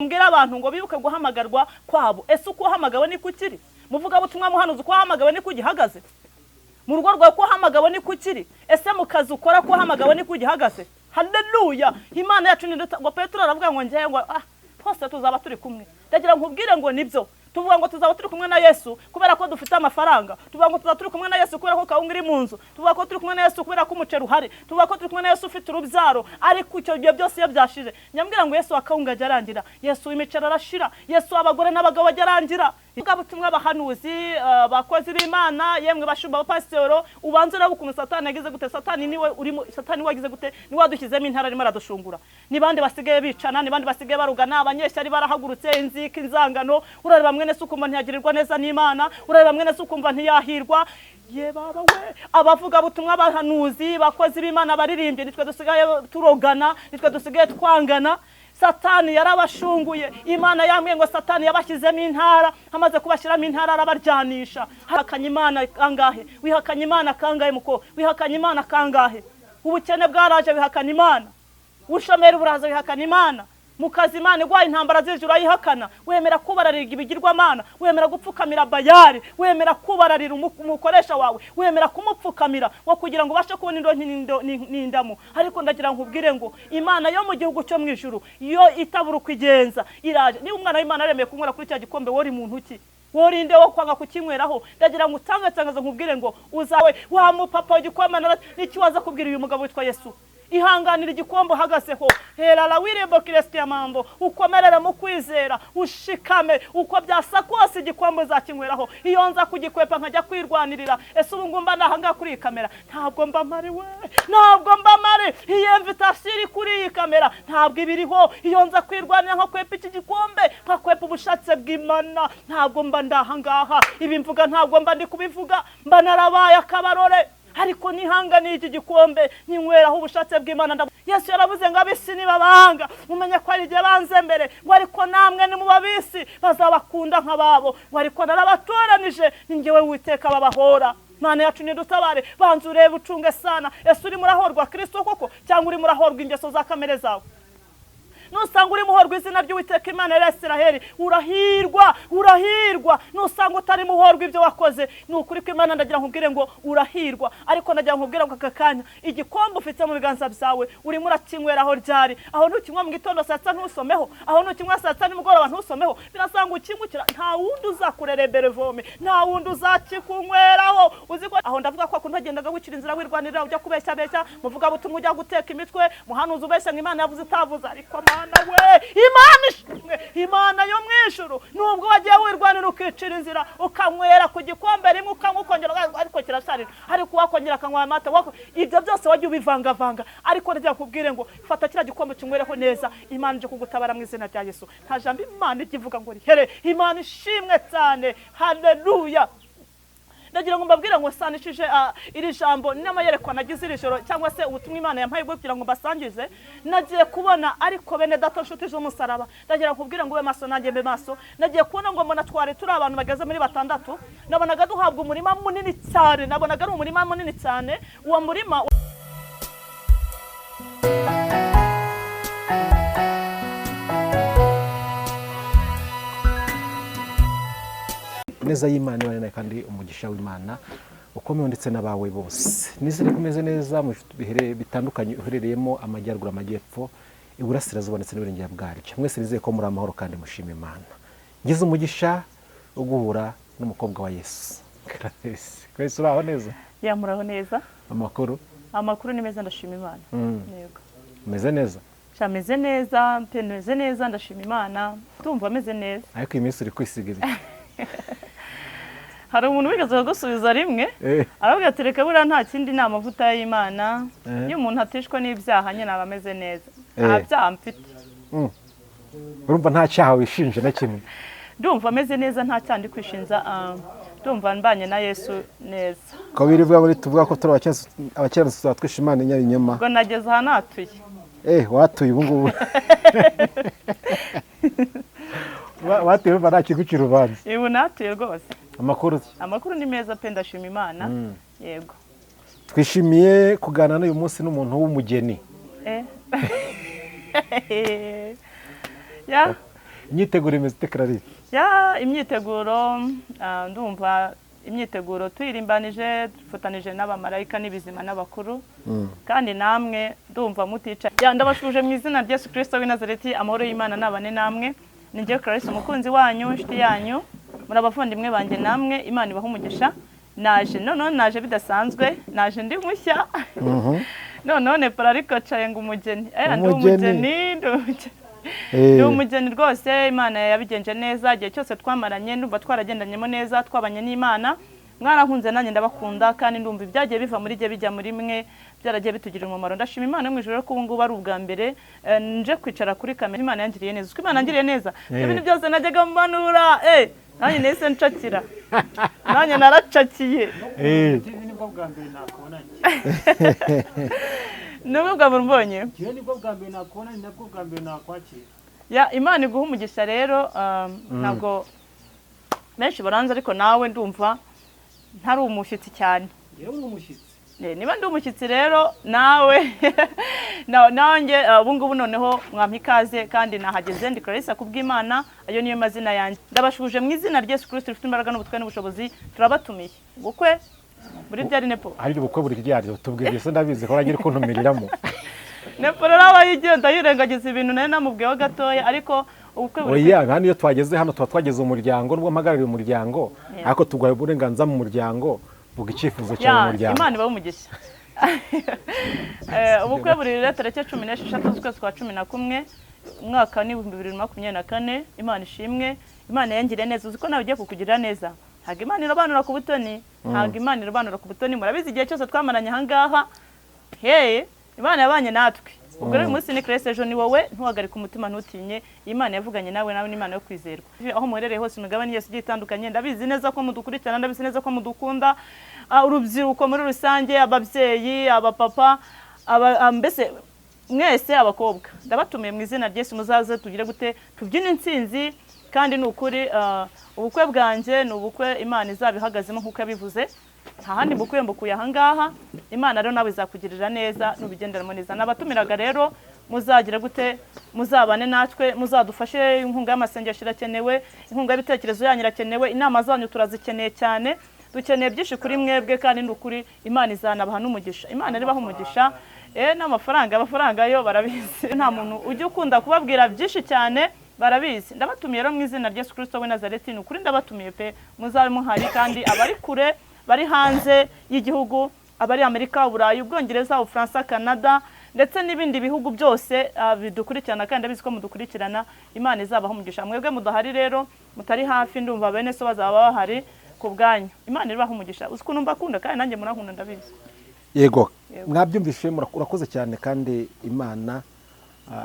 Mbwira abantu ngo bibuke guhamagarwa kwabo. Ese uko uhamagawe niko ukiri? Muvugabutumwa, muhanuzi, uko wahamagawe niko ugihagaze? Mu rugo rwawe ko uhamagawe niko ukiri? Ese mu kazi ukora ko uhamagawe niko ugihagaze? Haleluya! Imana yacu ni ngo Petero aravuga ngo ngewe ngo hose tuzaba turi kumwe. Ndagira ngo nkubwire ngo nibyo tuvuga ngo tuzaba turi kumwe na Yesu kubera ko dufite amafaranga, tuvuga ngo tuzaba turi kumwe na Yesu kubera ko kawunga iri mu nzu, tuvuga ko turi kumwe na Yesu kubera ko umuceri uhari, tuvuga ko turi kumwe na Yesu ufite urubyaro. Ariko icyo gihe byose iyo byashije, nyambwira ngo Yesu wa kawunga ajya arangira, Yesu w'imiceri arashira, Yesu w'abagore n'abagabo ajya arangira. Butumwa, abahanuzi, abakozi b'Imana, yemwe bashumba, abapasitoro, ubanze urebe ukuntu Satani yagize gute. Satani niwe urimo, Satani wagize gute? Niwe wadushyizemo intara, arimo aradushungura. Ni bande basigaye bicana? Ni bande basigaye barugana? Abanyeshyari barahagurutse, inzika, inzangano. Urareba mwene se ukumva ntiyagirirwa neza n'Imana, urareba mwene se ukumva ntiyahirwa. Ye baba we, abavuga butumwa, abahanuzi, bakozi b'Imana, baririmbye, nitwe dusigaye turogana, nitwe dusigaye twangana. Satani yarabashunguye. Imana yambwiye ngo Satani yabashyizemo intara, amaze kubashyiramo intara arabaryanisha. Wihakanye Imana kangahe? Wihakanye Imana kangahe? Muko wihakanye Imana kangahe? Ubukene bwaraje, wihakana Imana. Ubushomeri buraza, wihakana Imana. Mu kazi Imana igwaye intambara zije, urayihakana. Wemera kubararira ibigirwamana, wemera gupfukamira Bayari, wemera kubararira umukoresha wawe, wemera kumupfukamira ngo kugira ngo ubashe kubona indonke n'indamu. Ariko ndagira ngo nkubwire ngo Imana yo mu gihugu cyo mu ijuru yo itabura uko igenza, iraje. Niba umwana w'Imana aremeye kunywera kuri cya gikombe, wori muntu ki? Worinde wo kwanga kukinyweraho? Ndagira ngo utange tangazo, nkubwire ngo uzawe wa mupapa w'igikombe n'iki waza kubwira uyu mugabo witwa Yesu? Ihanganira igikombe uhagazeho, herara wirembo kiresiti ya mambo, ukomerere mu kwizera, ushikame uko byasa kose, igikombe uzakinyweraho. Iyo nza kugikwepa nkajya kwirwanirira, ese ubu ngumba nahangaha kuri iyi kamera? Ntabwo mba mpari we, ntabwo mba mpari. Iyi invitation iri kuri iyi kamera ntabwo ibiriho. Iyo nza kwirwanira nkakwepa iki gikombe, nkakwepa ubushake bw'Imana, ntabwo mba ndahangaha. Ibi mvuga ntabwo mba ndi kubivuga, mba narabaye akabarore. Ariko nihanganiye iki gikombe, ninyweraho ubushake bw'Imana. Yesu yaravuze ngo ab'isi nibabanga, mumenye ko ari igihe banze mbere, ngo ariko namwe nimubabisi bazabakunda nk'ababo, ngo ariko narabatoranije, ni njyewe Uwiteka babahora. Mana yacu nidutabare. Banza urebe, ucunge sana. Ese urimo urahorwa Kristo koko, cyangwa urimo urahorwa ingeso za kamere zawe? Nusanga urimo uhorwa izina ry'Uwiteka Imana ya Isiraheli, urahirwa, urahirwa. Nusanga utarimo uhorwa ibyo wakoze, ni ukuri ko Imana, ndagira nkubwire ngo urahirwa. Ariko ndagira nkubwire ngo aka kanya igikombe ufite mu biganza byawe urimo urakinyweraho ryari? Aho ntukinywa mu gitondo saa sita ntusomeho, aho ntukinywa saa sita nimugoroba ntusomeho, birasanga ukinyukira. Nta wundi uzakurerebera vome, nta wundi uzakikunyweraho. Uzi ko aho ndavuga ko akunda agendaga wicira inzira, wirwanirira, ujya kubeshya beshya, muvuga butumwa ujya guteka imitwe, muhanuzi ubeshya ngo Imana yavuze itavuze. Ariko Mana we, Imana ishimwe, Imana yo mu ijuru, nubwo wagiye wirwanira ukicira inzira, ukanywera ku gikombe rimwe, ukanywa ukongera, ariko kirasharira, ariko wakongera akanywa amata, ibyo byose wagiye ubivangavanga. Ariko ndagira nkubwire ngo fata kiriya gikombe ukinywereho neza, Imana ije kugutabara mu izina rya Yesu. Nta jambo Imana ijya ivuga ngo rihere. Imana ishimwe cyane, haleluya. Ndagira ngo mbabwire ngo sanishije iri jambo n'amayerekwa nagize iri joro, cyangwa se ubutumwa Imana yampaye bwo kugira ngo mbasangize. Nagiye kubona, ariko bene data, nshuti z'umusaraba, ndagira nkubwire ngo ube maso, nanjye mbe maso. Nagiye kubona ngo mbona twari turi abantu bageze muri batandatu, nabonaga duhabwa umurima munini cyane, nabonaga ari umurima munini cyane. Uwo murima Neza y'Imana ibane nawe, kandi umugisha w'Imana ukomeye ndetse n'abawe bose. Nizere ko umeze neza mu bihe bitandukanye uherereyemo, amajyaruguru, amajyepfo, iburasirazuba ndetse n'uburengera bwaryo. Mwese nizeye ko muri amahoro kandi mushima Imana. Ngize umugisha wo guhura n'umukobwa wa Yesu, Clarisse. Clarisse, uraho neza? Ya, muraho neza. Amakuru? Amakuru ni meza, ndashima Imana. Yego. Umeze neza? Sha, meze neza pe, meze neza, ndashima Imana, ndumva ameze neza. Ariko iyi minsi uri kwisiga ibiki? Hari umuntu wigeze kugusubiza rimwe, aravuga ati reka buriya nta kindi, ni amavuta y'Imana. Iyo umuntu atishwe n'ibyaha nyine aba ameze neza. Nta byaha mfite. Urumva nta cyaha wishinje na kimwe? Ndumva ameze neza, nta cyaha ndi kwishinza, ndumva mbanye na Yesu neza. Ko birivuga ngo tuvuga ko turi abakiranutsi tuzaba twishe Imana inyabinyoma. Ubwo nageze aha natuye. Watuye ubu ngubu. Watuye, urumva nta kigucira urubanza. Ubu natuye rwose. Amakuru? Amakuru ni meza pe, ndashima Imana. Yego. Twishimiye kuganira n'uyu munsi n'umuntu w'umugeni. Ya. Imyiteguro imeze ite, Clarisse? Ya, imyiteguro, ndumva imyiteguro tuyirimbanije, dufatanije n'abamarayika n'ibizima n'abakuru, kandi namwe ndumva mutica. Ya, ndabashuje mu izina rya Yesu Kristo w'i Nazareti, amahoro y'Imana nabane namwe. Ni njye Clarisse, umukunzi wanyu, inshuti yanyu, muri abavandimwe banjye namwe, Imana ibahe umugisha. Naje noneho, naje bidasanzwe, naje ndi mushya. Noneho Nepal ariko caye ngo umugeni, ndi Umugeni. umugeni, ndi umugeni. Ndi umugeni rwose. Imana yabigenje neza. Igihe cyose twamaranye ndumva twaragendanyemo neza, twabanye n'Imana. Mwarahunze, nanjye ndabakunda, kandi ndumva ibyagiye biva muri jye bijya muri mwe byaragiye bitugirira umumaro. Ndashima Imana yo mu ijuru ko ubu ngubu ari ubwa mbere nje kwicara kuri kamera. Imana yangiriye neza. Uko Imana yangiriye neza, ibintu byose najyaga mbanura, nanjye nahise ncakira, nanjye naracakiye. TV nibwo bwa mbere nakubonanye. Nubwo bwa mbere umbonye. Njyewe nibwo bwa mbere nakubona, ni nabwo bwa mbere nakwakira. Ya, Imana iguha umugisha rero. Ntabwo benshi baranze, ariko nawe ndumva ntari umushyitsi cyane. Yewe, uri umushyitsi. Niba ndi umushyitsi rero, nawe nanjye ubu ngubu noneho mwampa ikaze kandi nahageze. Ndi Clarisse Kubwimana, ayo niyo mazina yanjye. Ndabashuje mu izina rya Yesu Kristo rifite imbaraga n'ubutware n'ubushobozi. Turabatumiye ubukwe muri byari Nepo. Hari ubukwe buri ryari? Tubwire se, ndabizi ko uragira ukuntumiriramo. Nepo rero aba yigenda yirengagiza ibintu nari namubwiyeho gatoya, ariko ubukwe buri Oya, hano iyo twageze hano tuba twageze umuryango, nubwo mpagarariye umuryango, ariko tuguhaye uburenganzira mu muryango, vuga icyifuzo cyawe mu muryango. Imana ibahe umugisha. Ubukwe buri rero tariki 16 z'ukwezi kwa 11, umwaka ni 2024. Imana ishimwe, Imana yangiriye neza. Uzi ko nawe ugiye kukugirira neza. Ntabwo Imana irobanura ku butoni, ntabwo Imana irobanura ku butoni. Murabizi, igihe cyose twamaranye ahangaha heye, Imana yabanye natwe. Ubwo rero uyu munsi ni Christ, ejo ni wowe. Ntuhagarike umutima, ntutinye. Imana yavuganye nawe, nawe ni Imana yo kwizerwa. Aho muherereye hose, imigabane yose igiye itandukanye, ndabizi neza ko mudukurikirana, ndabizi neza ko mudukunda. Urubyiruko muri rusange, ababyeyi, abapapa, mbese mwese, abakobwa, ndabatumiye mu izina rya Yesu. Muzaze tugire gute? Tubyine intsinzi. Kandi ni ukuri, ubukwe bwanjye ni ubukwe Imana izaba ihagazemo nk'uko yabivuze. Nta handi mbukwiye, mbukuye ahangaha. Imana rero nawe izakugirira neza nubigenderamo neza. Nabatumiraga rero, muzagira gute? Muzabane natwe, muzadufashe. Inkunga y'amasengesho irakenewe, inkunga y'ibitekerezo yanyu irakenewe, inama zanyu turazikeneye cyane. Dukeneye byinshi kuri mwebwe, kandi ni ukuri Imana izanabaha n'umugisha. Imana ribaha umugisha. N'amafaranga, amafaranga yo barabizi, nta muntu ujya ukunda kubabwira byinshi cyane, barabizi. Ndabatumiye rero mu izina rya Yesu Kristo w'i Nazareti. Ni ukuri ndabatumiye pe, muzabe muhari. Kandi abari kure, bari hanze y'igihugu, abari Amerika, Uburayi, Ubwongereza, Ubufaransa, Canada ndetse n'ibindi bihugu byose bidukurikirana, kandi ndabizi ko mudukurikirana, Imana izabaha umugisha. Mwebwe mudahari rero, mutari hafi, ndumva bene so bazaba bahari ku bwanyu. Imana ibaha umugisha. Uzi ukuntu mbakunda, kandi nanjye murankunda, ndabizi. Yego. Yego. Mwabyumvise, urakoze cyane, kandi Imana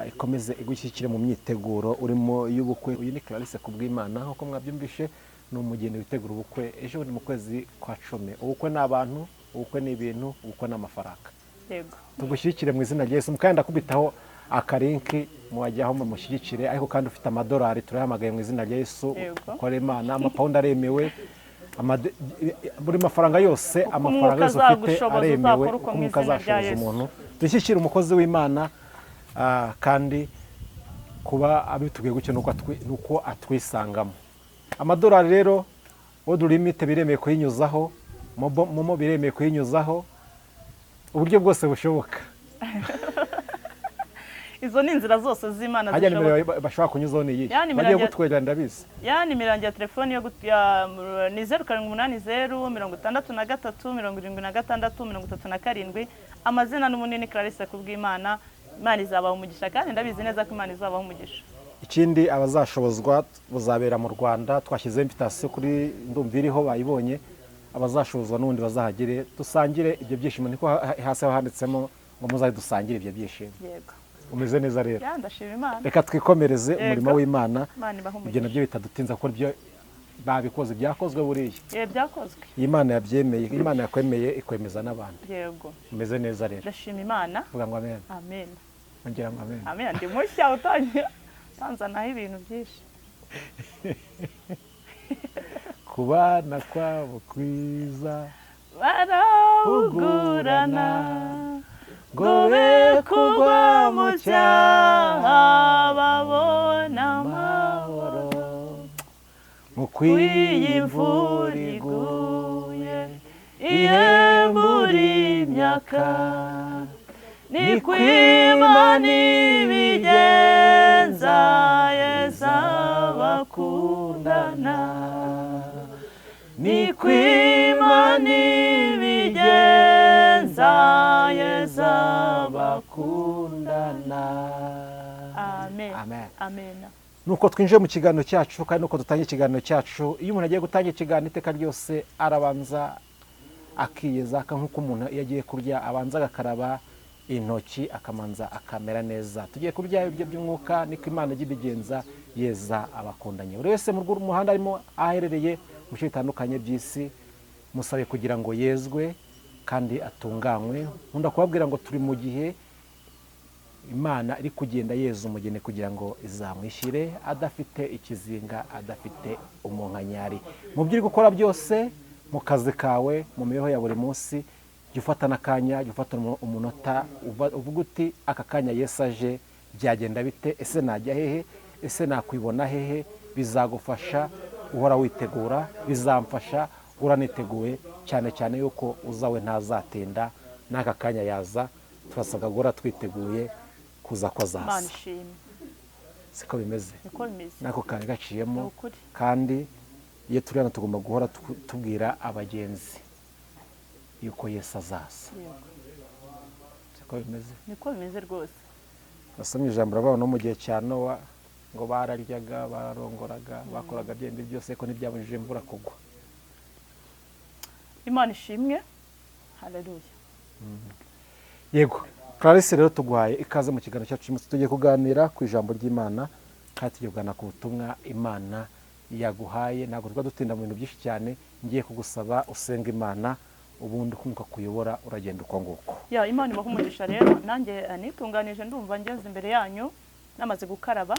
ikomeze igushyigikire mu myiteguro urimo y'ubukwe. Uyu ni Clarisse Kubwimana, nk'uko mwabyumvishe, ni umugeni witegura ubukwe ejo bundi mu kwezi kwa 10. Ubukwe ni abantu, ubukwe ni ibintu, ubukwe ni amafaranga. Tugushyigikire mu izina rya Yesu. Mukandi ndakubitaho akalinki muwajyaho mumushyigikire, ariko kandi ufite amadolari turayahamagaye mu izina rya Yesu. Ukore Imana, amapawundi aremewe, buri mafaranga yose, Uko amafaranga Umwuka yose ufite azagushoboza, aremewe. uzakora uko Uko mu Umwuka izina rya azashoboza Yesu. umuntu, dushyigikire umukozi w'Imana. Kandi kuba abitubwiye gutyo nuko atwisangamo. Amadolari rero, WorldRemit biremeye kuyinyuzaho, MoMo biremeye kuyinyuzaho, uburyo bwose bushoboka. Izo ni inzira zose z'Imana Hajya zishoboka. nimero bashobora kunyuzaho ni iyihe? Ya nimero Bagiye kutwegera, ndabizi. Ya nimero yanjye ya telefoni yo ni 0780637637. Amazina n'umunini Clarisse Kubwimana. Imana izabaha umugisha, kandi ndabizi neza ko Imana izabaha umugisha. Ikindi, abazashobozwa, buzabera mu Rwanda. Twashyizeho invitation kuri, ndumva iriho bayibonye. Abazashobozwa n'ubundi bazahagere, dusangire ibyo byishimo. Niko hasi haba handitsemo ngo muzaze dusangire ibyo byishimo. Yego. Umeze neza rero. Ya, ndashima Imana. Reka twikomereze umurimo w'Imana. Imana ibahe Ibyo umugisha. nabyo bitadutinza, kuko ibyo babikoze, byakozwe buriya. Ye, byakozwe. Iyi Imana yabyemeye, Imana yakwemeye ikwemeza n'abandi. Yego. Umeze neza rero. Ndashima Imana. Vuga ngo amen. Amen. Ongera ngo amen. Amen. Ndi mushya, utangira utanzanaho ibintu byinshi. Kubana kwabo kwiza Barawugurana ngo be kugwa mu cyaha, babona amahoro. Mukwiye imvura iguye ihembura imyaka, ni kwimana ibigenza yeza bakundana, ni kwimana ibigenza yeza bakundana. Amen. Amen. Amen. Nuko twinjiye mu kiganiro cyacu, kandi nuko dutangiye ikiganiro cyacu. Iyo umuntu agiye gutangira ikiganiro iteka ryose arabanza akiyeza, nk'uko umuntu iyo agiye kurya abanza agakaraba intoki, akamanza akamera neza. Tugiye kurya ibyo by'umwuka, niko Imana ijya ibigenza yeza abakundanye. Buri wese mu muhanda arimo aherereye mu bice bitandukanye by'isi, musabe kugira ngo yezwe kandi atunganywe. Nkunda kubabwira ngo turi mu gihe Imana iri kugenda yeza umugeni kugira ngo izamwishyire adafite ikizinga, adafite umunkanyari. Mu byo uri gukora byose, mu kazi kawe, mu mibereho ya buri munsi, jya ufata n'akanya, jya ufata umunota uvuga uti aka kanya Yesu aje byagenda bite? Ese najya hehe? Ese nakwibona hehe? Bizagufasha uhora witegura, bizamfasha uhora niteguye, cyane cyane yuko uzawe ntazatinda, n'aka kanya yaza. Turasabwa guhora twiteguye kuza ko azaza. Imana ishimwe. Siko bimeze, Niko bimeze. nako kari gaciyemo. Ni ukuri. Kandi iyo turi hano tugomba guhora tubwira abagenzi yuko Yesu azaza. Yego. Siko bimeze, Niko bimeze rwose. Nasomye ijambo ravuga no mu gihe cya Nowa ngo bararyaga, bararongoraga, bakoraga byembi byose, ko ntibyabujije imvura kugwa. Imana ishimwe. Haleluya. Yego Clarisse, rero tuguhaye ikaze mu kiganiro cyacu cy'umunsi. Tugiye kuganira ku ijambo ry'Imana, kandi tugiye kuganira ku butumwa Imana yaguhaye. Ntabwo tuba dutinda mu bintu byinshi cyane. Ngiye kugusaba usenga Imana, ubundi uko umwuka kuyobora uragenda uko nguko. Ya, Imana ibahe umugisha. Rero nanjye nitunganije, ndumva ngeze imbere yanyu namaze gukaraba.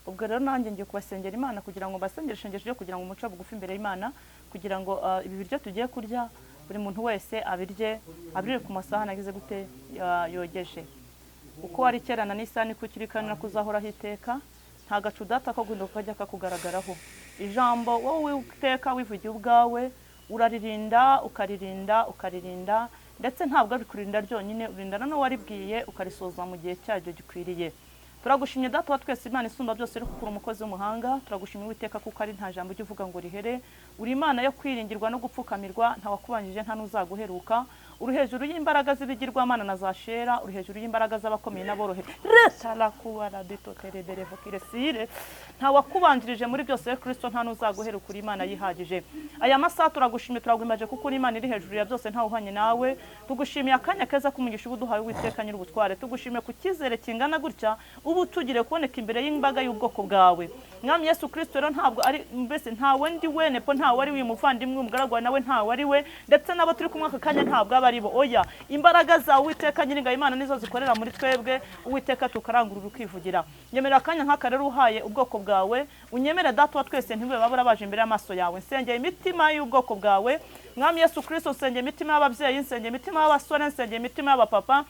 Ubwo rero nanjye ngiye kubasengera Imana, kugira ngo mbasengere ishengesho ryo kugira ngo umuce bugufi imbere y'Imana, kugira ngo ibi biryo tugiye kurya buri muntu wese abirye, abirire ku masahani agize gute, yogeje. Uko wari kera na n'isani ko ukiri kandi kuzahoraho iteka, nta gacu data ko guhinduka kajya kakugaragaraho. Ijambo wowe Uwiteka wivugiye ubwawe uraririnda, ukaririnda, ukaririnda, ndetse ntabwo ari kurinda ryonyine, urindana n'uwaribwiye ukarisoza mu gihe cyaryo gikwiriye. Turagushimye Data wa twese, Imana isumba byose, uri kukura umukozi w'umuhanga. Turagushimye Uwiteka kuko ari nta jambo ujya uvuga ngo rihere. Uri Imana yo kwiringirwa no gupfukamirwa, nta wakubanjije nta n'uzaguheruka. Uri hejuru y'imbaraga z'ibigirwamana na za shera, uri hejuru y'imbaraga z'abakomeye n'aboroheje. Nta wakubanjirije muri byose Kristo, nta n'uzaguheruka, uri Imana yihagije. Aya masaha turagushimye, turaguhimaje kuko uri Imana iri hejuru ya byose, nta uhanye nawe. Tugushimiye akanya keza k'umugisha ubuduhaye Uwiteka nyir'ubutware. Tugushimiye ku cyizere kingana gutya ubu tugire kuboneka imbere y'imbaga y'ubwoko bwawe. Mwami Yesu Kristo, rero ntabwo ari mbese ntawe ndi we nepo, ntawe ari uyu muvandimwe umugaragu nawe ntawe ari we, ndetse n'abo turi kumwe aka kanya ntabwo aba ari bo. Oya, imbaraga zawe Uwiteka nyiringa Imana nizo zikorera muri twebwe. Uwiteka tukarangurura ukivugira. Nyemerera akanya nk'aka rero uhaye ubwoko bwawe, unyemere Data wa twese ntibe babura baje imbere y'amaso yawe. Nsengeye imitima y'ubwoko bwawe Mwami Yesu Kristo, nsengeye imitima y'ababyeyi, nsengeye imitima y'abasore, nsengeye imitima y'abapapa,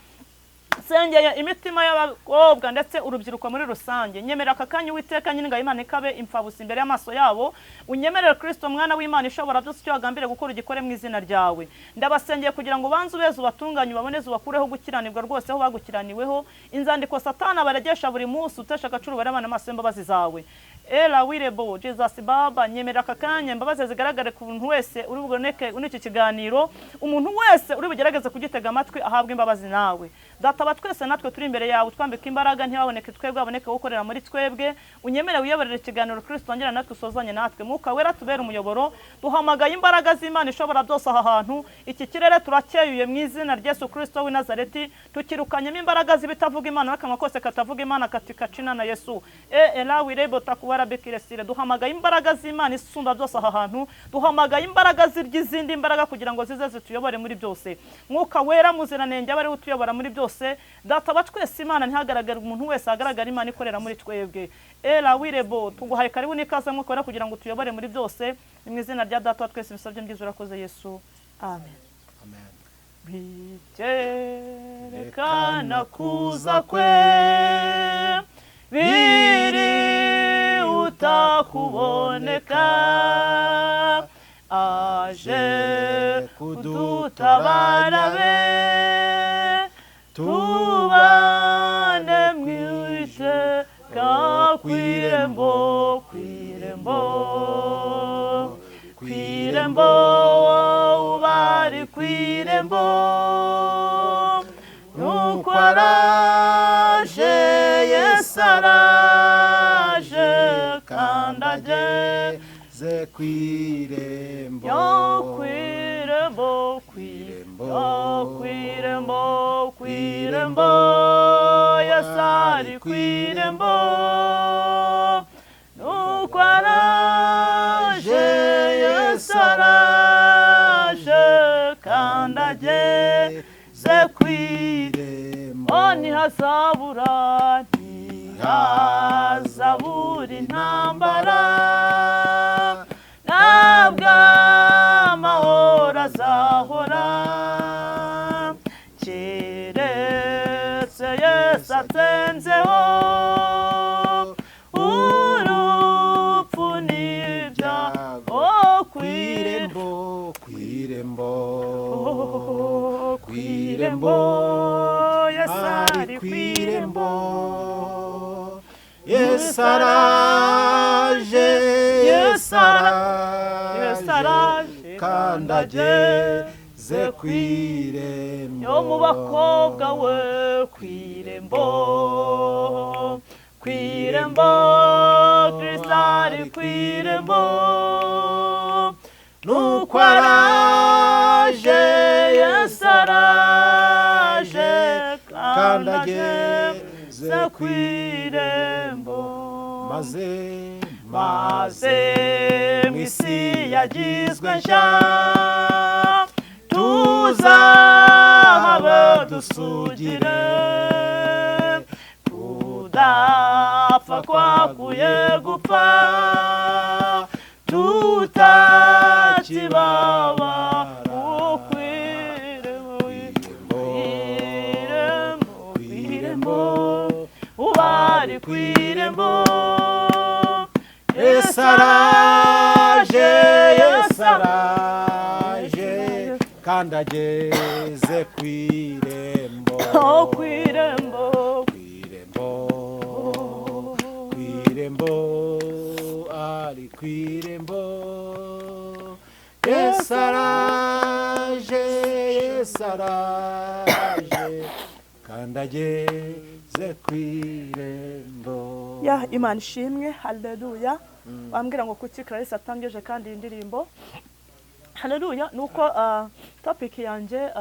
nsengeye imitima y'abakobwa ndetse urubyiruko muri rusange. Nyemerera aka kanya Uwiteka nyiringa Imana ikabe imfabusa imbere y'amaso yabo. Unyemerere Kristo mwana w'Imana ishobora byose, icyo wagambiriye gukora ugikore mu izina ryawe. Ndabasengeye kugira ngo banze ubeze ubatunganye, ubaboneze, ubakureho gukiranirwa rwose aho bagukiraniweho. Inzandiko Satana baregesha buri munsi, utesha agaciro barabana amaso y'imbabazi zawe. Ela wirebo Jesus Baba, nyemerera aka kanya imbabazi zigaragare ku muntu wese uri buboneke muri iki kiganiro. Umuntu wese uri bugerageze kugitega amatwi ahabwe imbabazi nawe. Data wa twese natwe turi imbere yawe, utwambike imbaraga, ntibaboneke twebwe, aboneke gukorera muri twebwe. Unyemere wiyoborere ikiganiro Kristo, wongere natwe usozanye natwe. Mwuka wera tubere umuyoboro. Duhamagaye imbaraga z'Imana ishobora byose aha hantu. Iki kirere turacyeyuye mu izina rya Yesu Kristo w'i Nazareti, tukirukanyemo imbaraga z'ibitavuga Imana n'akanwa kose katavuga Imana katikacina na Yesu. Ela wirebo takuwara bekiresire. Duhamagaye imbaraga z'Imana isumba byose aha hantu. Duhamagaye imbaraga z'izindi imbaraga kugira ngo zize zituyobore muri byose. Mwuka wera muziranenge abe ari utuyobora muri byose. Data wa twese Imana ntihagaragara umuntu wese, ahagaragara Imana ikorera muri twebwe. Ela wirebo tuguhaye karibu n'ikaze Mwuka wera kugira ngo tuyobore muri byose. Mu izina rya Data wa twese bisabye mbyiza urakoze Yesu. Amen. Amen. Byerekana kuza kwe biri Yihuta kuboneka, aje kudutabara be, tubane mwiteka kw'irembo, kw'irembo, kw'irembo, bari kw'irembo. Nuko araje, Yesu araje, kandi ageze kw'irembo, yo kw'irembo, kw'irembo, kw'irembo, kw'irembo, Yesu ari kw'irembo. Nuko araje, Yesu araje, kandi ageze kw'irembo. Ntihazabura, ntihazabura intambara, ntabwo amahoro azahora, keretse Yesu atsenzeho urupfu n'ibyago. Kw'irembo, kw'irembo, Kw'irembo, Yesu ari kw'irembo. Yesu araje, Yesu araje, kandi ageze kw'irembo. Yo mu bakobwa we, kw'irembo, kw'irembo, Kristo ari kw'irembo. Nuko araje, Yesu araje, kandi kandi ageze ageze kw'irembo. Maze, Maze mu isi yagizwe nshya, tuzahaba dusugire, kudapfa kwakuye gupfa, tutakibaba ukwirembo, kw'irembo, kw'irembo, ubari kw'irembo. Yesu araje, Yesu araje, kandi ageze kw'irembo. Oh, kw'irembo, kw'irembo, kw'irembo, ari kw'irembo. Yesu araje, Yesu araje, kandi ageze kw'irembo. Ya, Imana ishimwe, haleluya. Wambwira ngo kuki Clarisse atangije kandi iyi ndirimbo? Haleluya. Nuko topic yanjye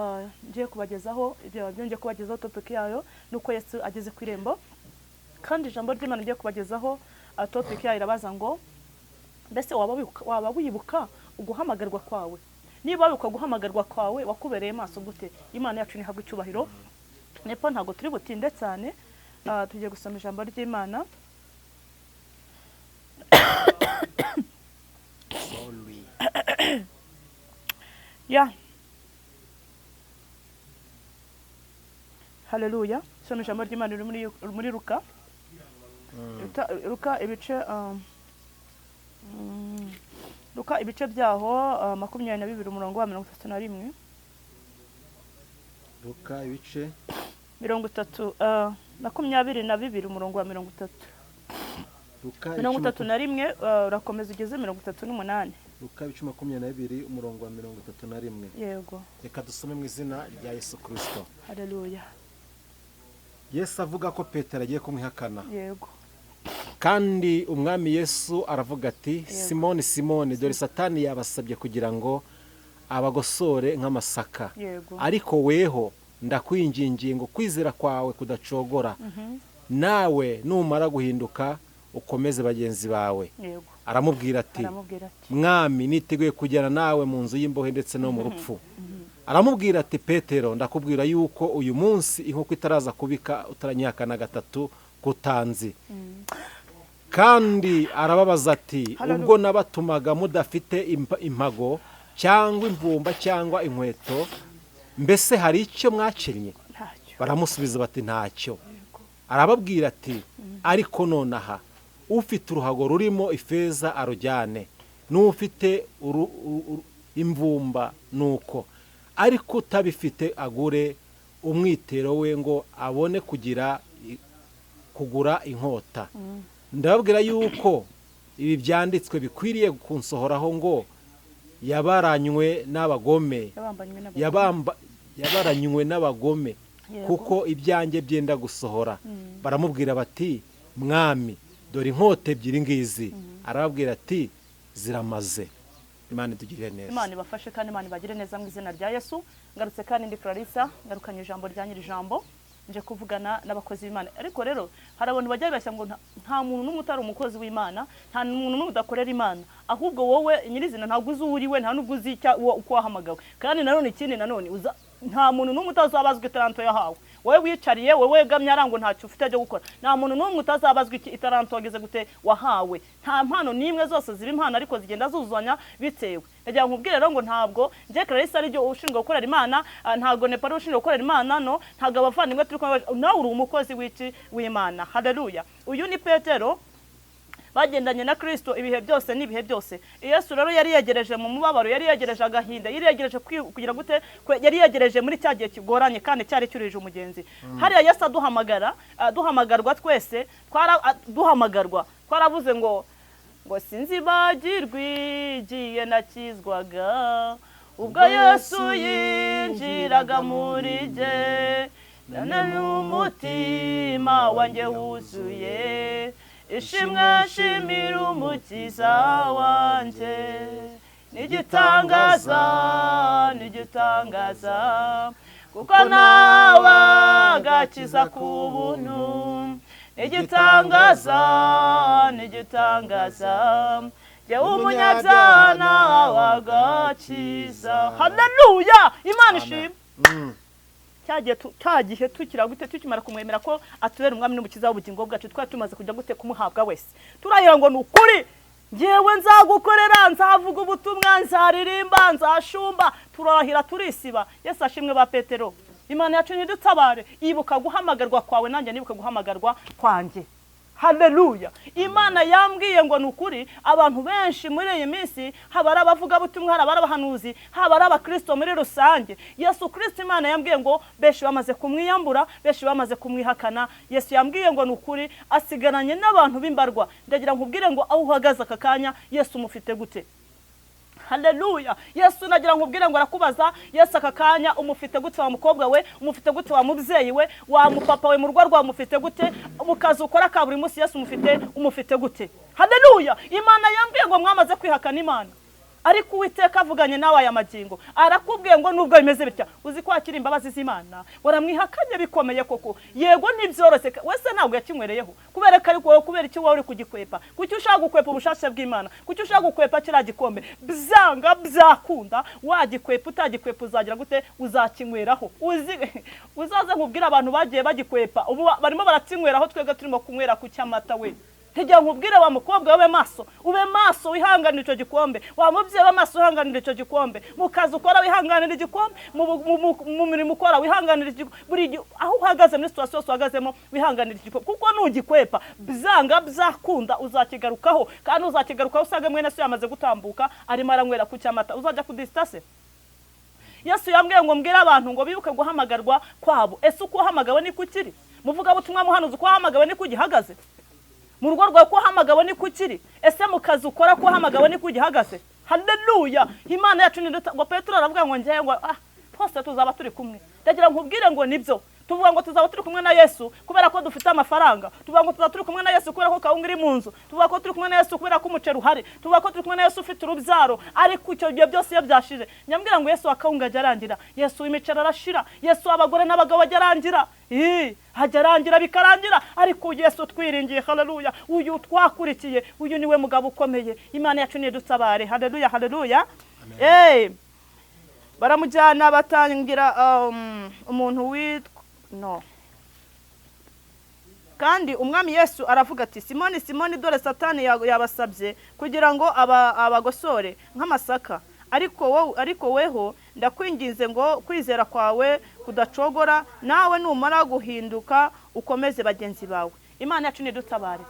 ngiye kubagezaho, ibyo ngiye kubagezaho, topic yayo nuko Yesu ageze ku irembo. Kandi ijambo ry'Imana ngiye kubagezaho, topic yayo irabaza ngo: mbese waba wibuka uguhamagarwa kwawe? Niba wibuka guhamagarwa kwawe, wakubereye maso gute? Imana yacu nihabwe icyubahiro. Nepo ntabwo turi butinde cyane. Tugiye gusoma ijambo ry'Imana. Sorry. Ya, haleluya. Soma ijambo ry'Imana riri muri Luka. Luka ibice Luka ibice byaho 22, umurongo wa 31. Luka ibice 30, 22, umurongo wa 30. Luka 31, urakomeza ugeze 38. Luka ibice 22, umurongo wa 31. Yego. Reka dusome mu izina rya Yesu Kirisito. Haleluya. Yesu avuga ko Petero agiye kumwihakana. Yego. Kandi umwami Yesu aravuga ati: "Simoni, Simoni, dore Satani yabasabye kugira ngo abagosore nk'amasaka. Ariko weho ndakwingingiye ngo kwizera kwawe kudacogora, nawe numara guhinduka ukomeze bagenzi bawe." Aramubwira ati: Aramubwira ati: "Mwami, niteguye kujyana nawe mu nzu y'imbohe ndetse no mu rupfu." Aramubwira ati: "Petero, ndakubwira yuko uyu munsi inkoko itaraza kubika utaranyihakana gatatu kutanzi." Kandi arababaza ati: Hallelujah. "Ubwo nabatumaga mudafite impago cyangwa imvumba cyangwa inkweto, mbese hari icyo mwakennye?" Ntacyo. Baramusubiza bati: "Ntacyo." Arababwira ati: "Ariko nonaha Ufite uruhago rurimo ifeza arujyane, n'ufite imvumba nuko, ariko utabifite agure umwitero we ngo abone kugira kugura inkota. Ndababwira yuko ibi byanditswe bikwiriye kunsohoraho ngo yabaranywe n'abagome, Yabambanywe n'abagome. Yabaranywe n'abagome, Yego. kuko ibyanjye byenda gusohora. Baramubwira bati: "Mwami, dore inkota ebyiri ngizi." Arababwira ati: "Ziramaze." Imana itugirire neza. Imana ibafashe kandi Imana ibagire neza mu izina rya Yesu. Ngarutse kandi ndi Clarissa, ngarukanye ijambo rya nyiri ijambo, nje kuvugana n'abakozi b'Imana. Ariko rero hari abantu bajya bibeshya ngo nta muntu n'umwe utari umukozi w'Imana, nta muntu n'umwe udakorera Imana. Ahubwo wowe nyirizina ntabwo uzi uwo uri we, nta n'ubwo uzi uko wahamagawe. Kandi nanone ikindi nanone nta muntu n'umwe utazabazwa itaranto yahawe. Wowe wicariye, wowe wegamye arango ntacyo ufite cyo gukora, nta muntu n'umwe utazabazwa iki itaranto wageze gute wahawe. Nta mpano n'imwe, zose ziba impano ariko zigenda zuzuzanya bitewe. Ndagira ngo nkubwire rero ngo ntabwo njye Clarissa ari ryo ushinzwe gukorera Imana, ntabwo Nepal ushinzwe gukorera Imana, no ntabwo abavandimwe turi kumwe, nawe uri umukozi w'iki w'Imana. Haleluya. Uyu ni Petero, bagendanye na Kristo ibihe byose n'ibihe byose. Yesu rero yari yegereje mu mubabaro, yari yegereje agahinda, yari yegereje kugira gute, yari yegereje muri cya gihe kigoranye kandi cyari cyurije umugenzi. Hariya Yesu aduhamagara, duhamagarwa twese, duhamagarwa twaravuze ngo sinzibagirwe igihe nakizwaga, ubwo Yesu yinjiraga muri jye, none n'umutima wanjye wuzuye ishimwe, nshimira Umukiza wanjye. N'igitangaza, n'igitangaza, kuko nawe agakiza ku buntu. N'igitangaza, n'igitangaza, jyewe umunyabyaha nawe agakiza. Haleluya, Imana ishimwe. Cya gihe tukira gute, tukimara kumwemera ko atubera umwami n'umukiza w'ubugingo bwacu, twari tumaze kujya gute kumuhabwa wese, turahira ngo ni ukuri ngewe nzagukorera, nzavuga ubutumwa, nzaririmba, nzashumba. Turahira, turisiba. Yesu ashimwe. Ba Petero, Imana yacu ntidutabare. Ibuka guhamagarwa kwawe, nanjye nibuka guhamagarwa kwanjye. Haleluya. Imana yambwiye ngo ni ukuri abantu benshi muri iyi minsi, haba ari abavugabutumwa, haba ari abahanuzi, haba ari abakristo muri rusange, Yesu Kristo Imana yambwiye ngo benshi bamaze kumwiyambura, benshi bamaze kumwihakana. Yesu yambwiye ngo ni ukuri asigaranye n'abantu b'imbarwa. Ndagira nkubwire ngo aho uhagaze aka kanya, Yesu umufite gute? Haleluya. Yesu nagira nkubwire ngo arakubaza, Yesu aka kanya umufite gute? Wa mukobwa we umufite gute? Wa mubyeyi we, wa mupapa we, mu rugo rwawe umufite gute? Mu kazi ukora ka buri munsi Yesu umufite gute? Haleluya. Imana yambwiye ngo mwamaze kwihakana Imana, ariko Uwiteka avuganye nawe aya magingo, arakubwiye ngo nubwo bimeze bitya, uzi ko hakiri imbabazi z'Imana. Waramwihakanye bikomeye koko, yego ntibyoroshye, wese ntabwo yakinywereyeho kubera ko, ariko wowe kubera iki wowe uri kugikwepa? Kuki ushaka gukwepa ubushake bw'Imana? Kuki ushaka gukwepa kiriya gikombe? Byanga byakunda, wagikwepa utagikwepa, uzagira gute? Uzakinyweraho. Uzi uzaze nkubwire abantu bagiye bagikwepa, ubu barimo barakinyweraho, twebwe turimo kunywera ku cy'amata we. Ntigira nkubwire wa mukobwa, ube maso, ube maso, wihanganira icyo gikombe. Wa mubyeyi, ube maso, wihanganira icyo gikombe. Mu kazi ukora wihanganira igikombe, mu mirimo ukora wihanganira igikombe, buri aho uhagaze, muri situation yose uhagazemo wihanganira igikombe, kuko nugikwepa byanga byakunda uzakigarukaho, kandi uzakigarukaho usanga mwene so yamaze gutambuka arimo aranywera ku cy'amata. Uzajya kudisitase. Yesu yambwiye ngo mbwire abantu ngo bibuke guhamagarwa kwabo. Ese uko wahamagawe niko ukiri? Muvugabutumwa, muhanuzi, uko wahamagawe niko ugihagaze? Mu rugo rwawe ko wahamagawe niko ukiri? Ese mu kazi ukora ko wahamagawe niko ugihagaze? Haleluya. Imana yacu ni ngo Petero aravuga ngo ngewe ngo hose tuzaba turi kumwe. Ndagira nkubwire ngo nibyo tuvuga ngo tuzaba turi kumwe na Yesu kubera ko dufite amafaranga, tuvuga ngo tuzaba turi kumwe na Yesu kubera ko kawunga iri mu nzu, tuvuga ko turi kumwe na Yesu kubera ko umuceri uhari, tuvuga ko turi kumwe na Yesu ufite urubyaro. Ariko icyo gihe byose iyo byashije, nyambwira ngo Yesu wa kawunga ajya arangira, Yesu w'imiceri arashira, Yesu w'abagore n'abagabo ajya arangira, hajya arangira bikarangira. Ariko Yesu twiringiye, haleluya, uyu twakurikiye, uyu niwe mugabo ukomeye. Imana yacu nidutabare. Haleluya, haleluya. Baramujyana batangira umuntu witwa no. Kandi umwami Yesu aravuga ati: "Simoni, Simoni, dore Satani yabasabye kugira ngo abagosore nk'amasaka, ariko wowe, ariko weho ndakwinginze ngo kwizera kwawe kudacogora, nawe numara guhinduka ukomeze bagenzi bawe." Imana yacu nidutabare.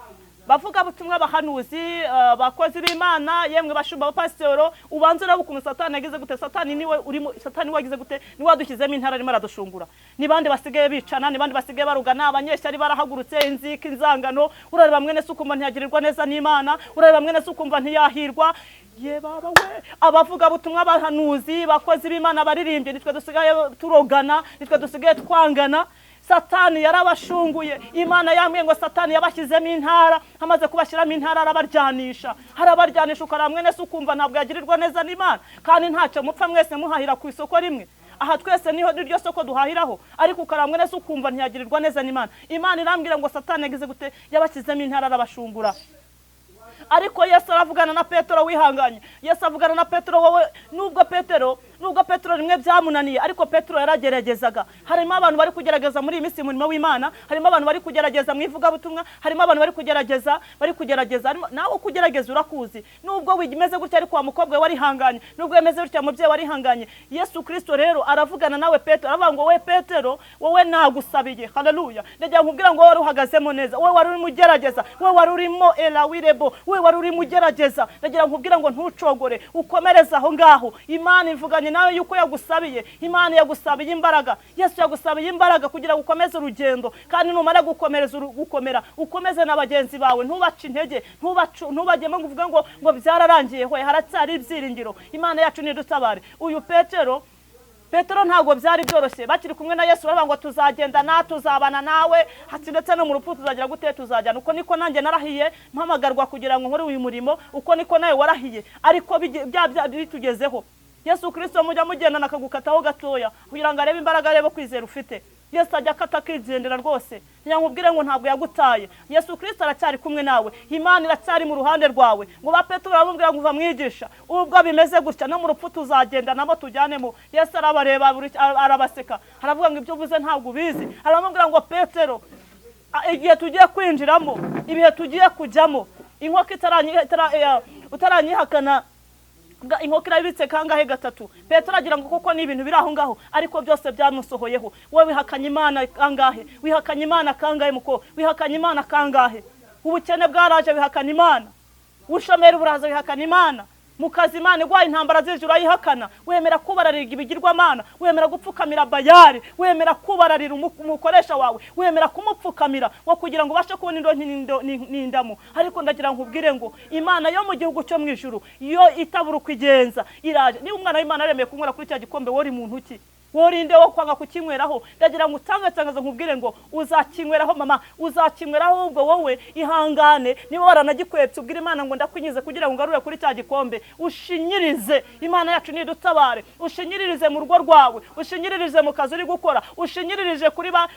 Bavuga butumwa, bahanuzi, bakozi b'Imana, yemwe bashumba, abapasitoro, ubanze urebe ukuntu Satani yagize gute. Satani niwe urimo, Satani wagize gute? Niwe wadushyizemo intara, arimo aradushungura. Ni bande basigaye bicana? Ni bande basigaye barugana? Abanyeshyari barahagurutse, inzika, inzangano. Urareba mwene se ukumva ntiyagirirwa neza n'Imana, urareba mwene se ukumva ntiyahirwa. Ye baba we, abavuga butumwa, abahanuzi, bakozi b'Imana, baririmbye, nitwe dusigaye turogana, nitwe dusigaye twangana. Satani yarabashunguye. Imana yambwiye ngo Satani yabashyizemo intara, amaze kubashyiramo intara arabaryanisha, arabaryanisha. Ukaraba mwene se ukumva ntabwo yagirirwa neza n'Imana, kandi ntacyo mupfa, mwese muhahira ku isoko rimwe. Aha twese niho niryo soko duhahiraho, ariko ukaraba mwene se ukumva ntiyagirirwa neza n'Imana. Imana irambwira ngo Satani yagize gute? Yabashyizemo intara, arabashungura. Ariko Yesu aravugana na Petero wihanganye. Yesu avugana na Petero, wowe nubwo Petero rimwe byamunaniye, ariko Petero yarageragezaga. Harimo abantu bari kugerageza muri iyi minsi umurimo w'Imana, harimo abantu bari kugerageza mu ivugabutumwa, harimo abantu bari kugerageza, bari kugerageza. Nawe uko ugerageza urakuzi. Nubwo wimeze gutya, ariko wa mukobwa we warihanganye, nubwo wemeze gutya, mubyeyi warihanganye. Yesu Kristo rero aravugana nawe Petero, aravuga ngo: "We Petero, wowe nagusabiye." Haleluya! Ndagira nkubwira ngo wowe wari uhagazemo neza, wowe wari urimo ugerageza, wowe wari urimo erawirebo, wowe wari urimo ugerageza, ndagira nkubwira ngo ntucogore, ukomereze aho ngaho. Imana ivuganye nawe yuko yagusabiye. Imana yagusabiye imbaraga, Yesu yagusabiye imbaraga kugira ngo ukomeze urugendo. Kandi numara gukomereza gukomera, ukomeze na bagenzi bawe, ntubace intege, ntubagemo ngo uvuge ngo byararangiye. Hoya, haracyari ibyiringiro. Imana yacu nidutabare. Uyu Petero ntabwo byari byoroshye. Bakiri kumwe na Yesu baravuga ngo: "Tuzagendana, tuzabana nawe," hati ndetse no mu rupfu tuzagira gute? Tuzajyana. Uko niko nanjye narahiye mpamagarwa kugira ngo nkore uyu murimo, uko niko nawe warahiye. Ariko bitugezeho, Yesu Kirisito mujya mugendana akagukataho gatoya kugira ngo arebe imbaraga, arebe kwizera ufite. Yesu ajya akata akigendera rwose. Nkubwire ngo ntabwo yagutaye, Yesu Kirisito aracyari kumwe nawe, Imana iracyari mu ruhande rwawe. Ngo ba Petero baramubwira ngo: "Uva mwigisha, ubwo bimeze gutya, no mu rupfu tuzagenda nabo tujyanemo." Yesu arabareba, arabaseka, aravuga ngo: "Ibyo uvuze ntabwo ubizi." Aramubwira ngo: "Petero, igihe tugiye kwinjiramo, ibihe tugiye kujyamo, inkoko utaranyihakana inkoko irabitse kangahe? Gatatu." Petero agira ngo koko ni ibintu biri aho ngaho, ariko byose byamusohoyeho. Wowe wihakanye Imana kangahe? Wihakanye Imana kangahe? Muko wihakanye Imana kangahe? Ubukene bwaraje, wihakana Imana. Ubushomeri buraza, wihakana Imana. Mu kazi Imana iguhaye intambara zije, urayihakana. Wemera kubararira ibigirwamana, wemera gupfukamira Bayari, wemera kubararira umukoresha wawe, wemera kumupfukamira ngo kugira ngo ubashe kubona indonke n'indamu. Ariko ndagira ngo nkubwire ngo Imana yo mu gihugu cyo mu ijuru yo itabura uko igenza, iraje. Niba umwana w'Imana yaremeye kunywera kuri cya gikombe, wori muntu ki? Worinde wo kwanga kukinyweraho? Ndagira ngo utange tangazo, nkubwire ngo uzakinyweraho mama, uzakinyweraho. Ahubwo wowe ihangane, niba waranagikwepye ubwire Imana ngo: "Ndakwinyize kugira ngo ngarure kuri cya gikombe." Ushinyirize. Imana yacu nidutabare. Ushinyiririze mu rugo rwawe, ushinyiririze mu kazi uri gukora, ushinyiririze kuri ba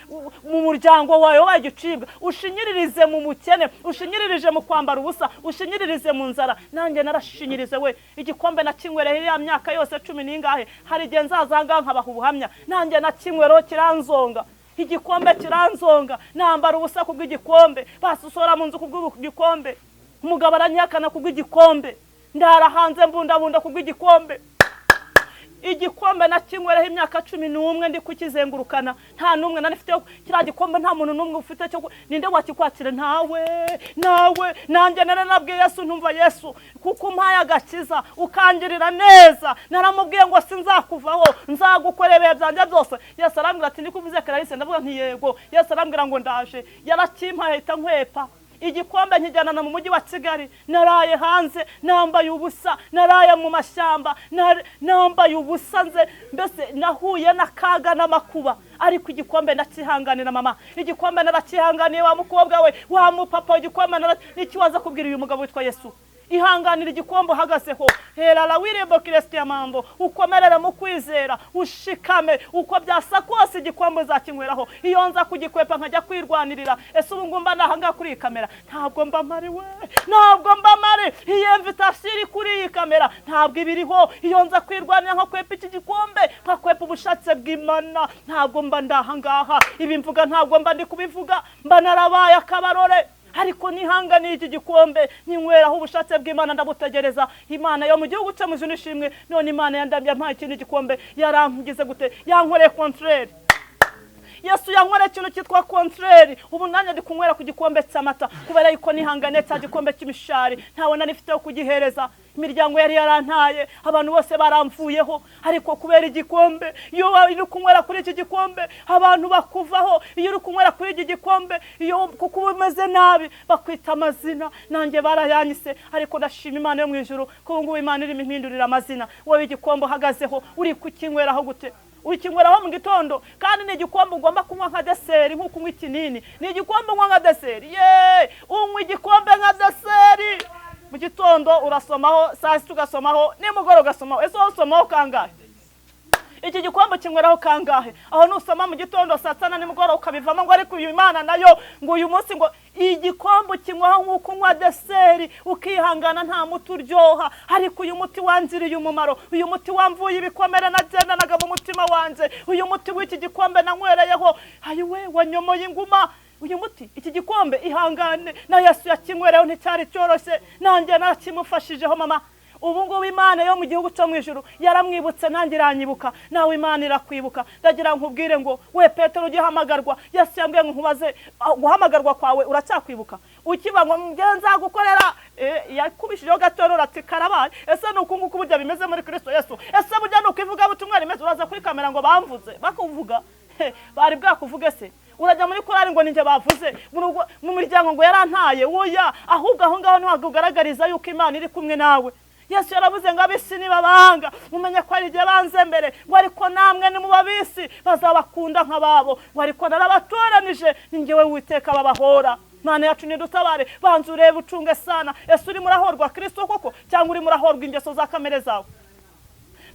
mu muryango wawe wabaye igicibwa, ushinyiririze mu mukene, ushinyiririze mu kwambara ubusa, ushinyiririze mu nzara. Nanjye narashinyirize we, igikombe nakinywereye iriya myaka yose cumi n'ingahe. Hari igihe nzaza aha ngaha nkabaha ubuhamya. Nanjye nakinywereho kiranzonga, igikombe kiranzonga, nambara ubusa kubw'igikombe, basusora mu nzu kubw'igikombe, umugabo aranyihakana kubw'igikombe, ndara hanze mbundabunda kubw'igikombe. Igikombe nakinywereho imyaka 11 ndi kukizengurukana. Nta n'umwe nari mfite kiriya gikombe, nta muntu n'umwe ufite cyo ninde wakikwakira? Ntawe, nawe nanjye naranabwiye Yesu, ntumva Yesu, kuko umpaye agakiza ukangirira neza. Naramubwiye ngo sinzakuvaho, nzagukorera ibihe byanjye byose. Yesu arambwira ati: "Niko uvuze Clarisse?" Ndavuga nti: "Yego." Yesu arambwira ngo ndaje. Yarakimpaye, ahita nkwepa igikombe nkijyana mu mujyi wa Kigali. Naraye hanze nambaye ubusa, naraye mu mashyamba nambaye ubusa, nze mbese nahuye n'akaga n'amakuba, ariko igikombe ndakihanganira. Mama, igikombe narakihanganiye. Wa mukobwa we, wa mupapa, igikombe niki waza kubwira uyu mugabo witwa Yesu? Ihanganira igikombe uhagazeho. Herara wirembo kiresiti mambo, ukomerere mu kwizera, ushikame uko byasa kose, igikombe uzakinyweraho. Iyo nza kugikwepa nkajya kwirwanirira, ese ubu ngumba nahangaha kuri iyi kamera? Ntabwo mba mpari we, ntabwo mba mpari. Iyi invitation iri kuri iyi kamera ntabwo ibiriho iyo nza kwirwanira nkakwepa iki gikombe, nkakwepa ubushake bw'Imana. Ntabwo mba ndahangaha. Ibi mvuga ntabwo mba ndi kubivuga, mba narabaye akabarore. Ariko nihanganiye iki gikombe, ninyweraho ubushake bw'Imana, ndabutegereza. Imana yo mu gihugu cyo mu ijuru ishimwe. None Imana yandamye yampaye ikindi gikombe, yarangize gute? Yankoreye contraire. Yesu yanywera ikintu cyitwa contraire. Ubu nanjye ndi kunywera ku gikombe cy'amata kubera yuko nihangane cya gikombe cy'imishari ntawe nari mfite yo kugihereza. Imiryango yari yarantaye, abantu bose baramvuyeho, ariko kubera igikombe, iyo uri kunywera kuri iki gikombe abantu bakuvaho. Iyo uri kunywera kuri iki gikombe, iyo kuko uba umeze nabi bakwita amazina. Nanjye barayanyise, ariko ndashima Imana yo mu ijuru ko ubu ngubu Imana irimo impindurira amazina. Wowe igikombe uhagazeho uri kukinyweraho gute? Ukinyweraho mu gitondo, kandi ni igikombe ugomba kunywa nka deseri, nk'uko unywa ikinini. Ni igikombe unywa nka deseri. Ye, unywa igikombe nka deseri mu gitondo, urasomaho, saa sita ugasomaho, nimugoroba ugasomaho. Ese wowe usomaho kangahe? Iki gikombe kinyweraho kangahe? Aho nusoma mu gitondo, saa sita na nimugoroba ukabivamo ngo ariko uyu Imana nayo ngo uyu munsi ngo igikombe kinywaho nk'uko unywa deseri, ukihangana, nta muti uryoha, ariko uyu muti wangiriye umumaro, uyu muti wamvuye ibikomere nagendanaga mu mutima wanjye, uyu muti w'iki gikombe nanywereyeho, ayiwe wanyomoye inguma. Uyu muti, iki gikombe, ihangane na Yesu yakinywereho, nticyari cyoroshye, nanjye narakimufashijeho mama. Ubu ngubu Imana yo mu gihugu cyo mu ijuru yaramwibutse, nanjye iranyibuka, nawe Imana irakwibuka. Ndagira nkubwire ngo we Petero ugihamagarwa, Yesu yambwiye ngo nkubaze, guhamagarwa kwawe uracyakwibuka? Ukiba ngo nge nzagukorera, yakubishijeho gato ati karabaye. Ese ni uku nguku burya bimeze muri Kristo Yesu? Ese burya ni uko ivugabutumwa rimeze? Uraza kuri kamera ngo bamvuze, bakuvuga bari bwakuvuge se? Urajya muri korari ngo ninjye bavuze, mu miryango ngo yarantaye. Oya, ahubwo aho ngaho niho ugaragariza yuko Imana iri kumwe nawe. Yesu yaravuze ngo ab'isi nibabanga mumenye ko ari igihe banze mbere, ngo ariko namwe nimubabisi bazabakunda nk'ababo, ngo ariko narabatoranije ni njyewe Uwiteka babahora. Mana yacu nidutabare. Banza urebe ucunge sana, ese urimo urahorwa Kristo koko cyangwa urimo urahorwa ingeso za kamere zawe?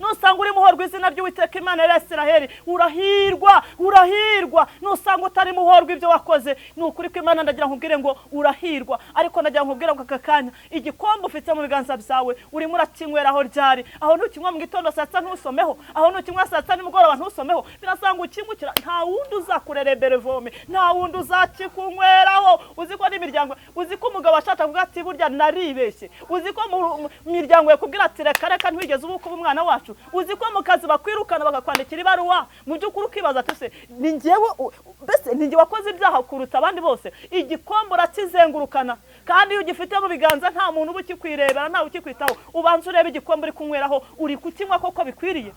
Nusanga urimo uhorwa izina ry'Uwiteka Imana ya Isiraheli, urahirwa, urahirwa. Nusanga utarimo uhorwa ibyo wakoze, ni ukuri ko Imana ndagira nkubwire ngo urahirwa. Ariko ndagira nkubwire ngo aka kanya igikombe ufite mu biganza byawe urimo urakinyweraho ryari? Aho ntukinywa mu gitondo, saa sita ntusomeho, aho ntukinywa saa sita nimugoroba ntusomeho, birasanga ukinyukira. Nta wundi uzakurerebera vome, nta wundi uzakikunyweraho. Uzi ko n'imiryango, uzi ko umugabo ashatse kuvuga ati burya naribeshye, uzi ko mu miryango yakubwira ati reka reka ntiwigeze uba umwana wacu, uzi ko mu kazi bakwirukana bakakwandikira ibaruwa, mu by'ukuri ukibaza ati se ni njyewe, mbese ni njye wakoze ibyaha kuruta abandi bose? Igikombe urakizengurukana, kandi iyo ugifite mu biganza nta muntu uba ukikwirebera, ntawe ukikwitaho. Ubanza urebe igikombe uri kunyweraho, uri kukinywa koko bikwiriye?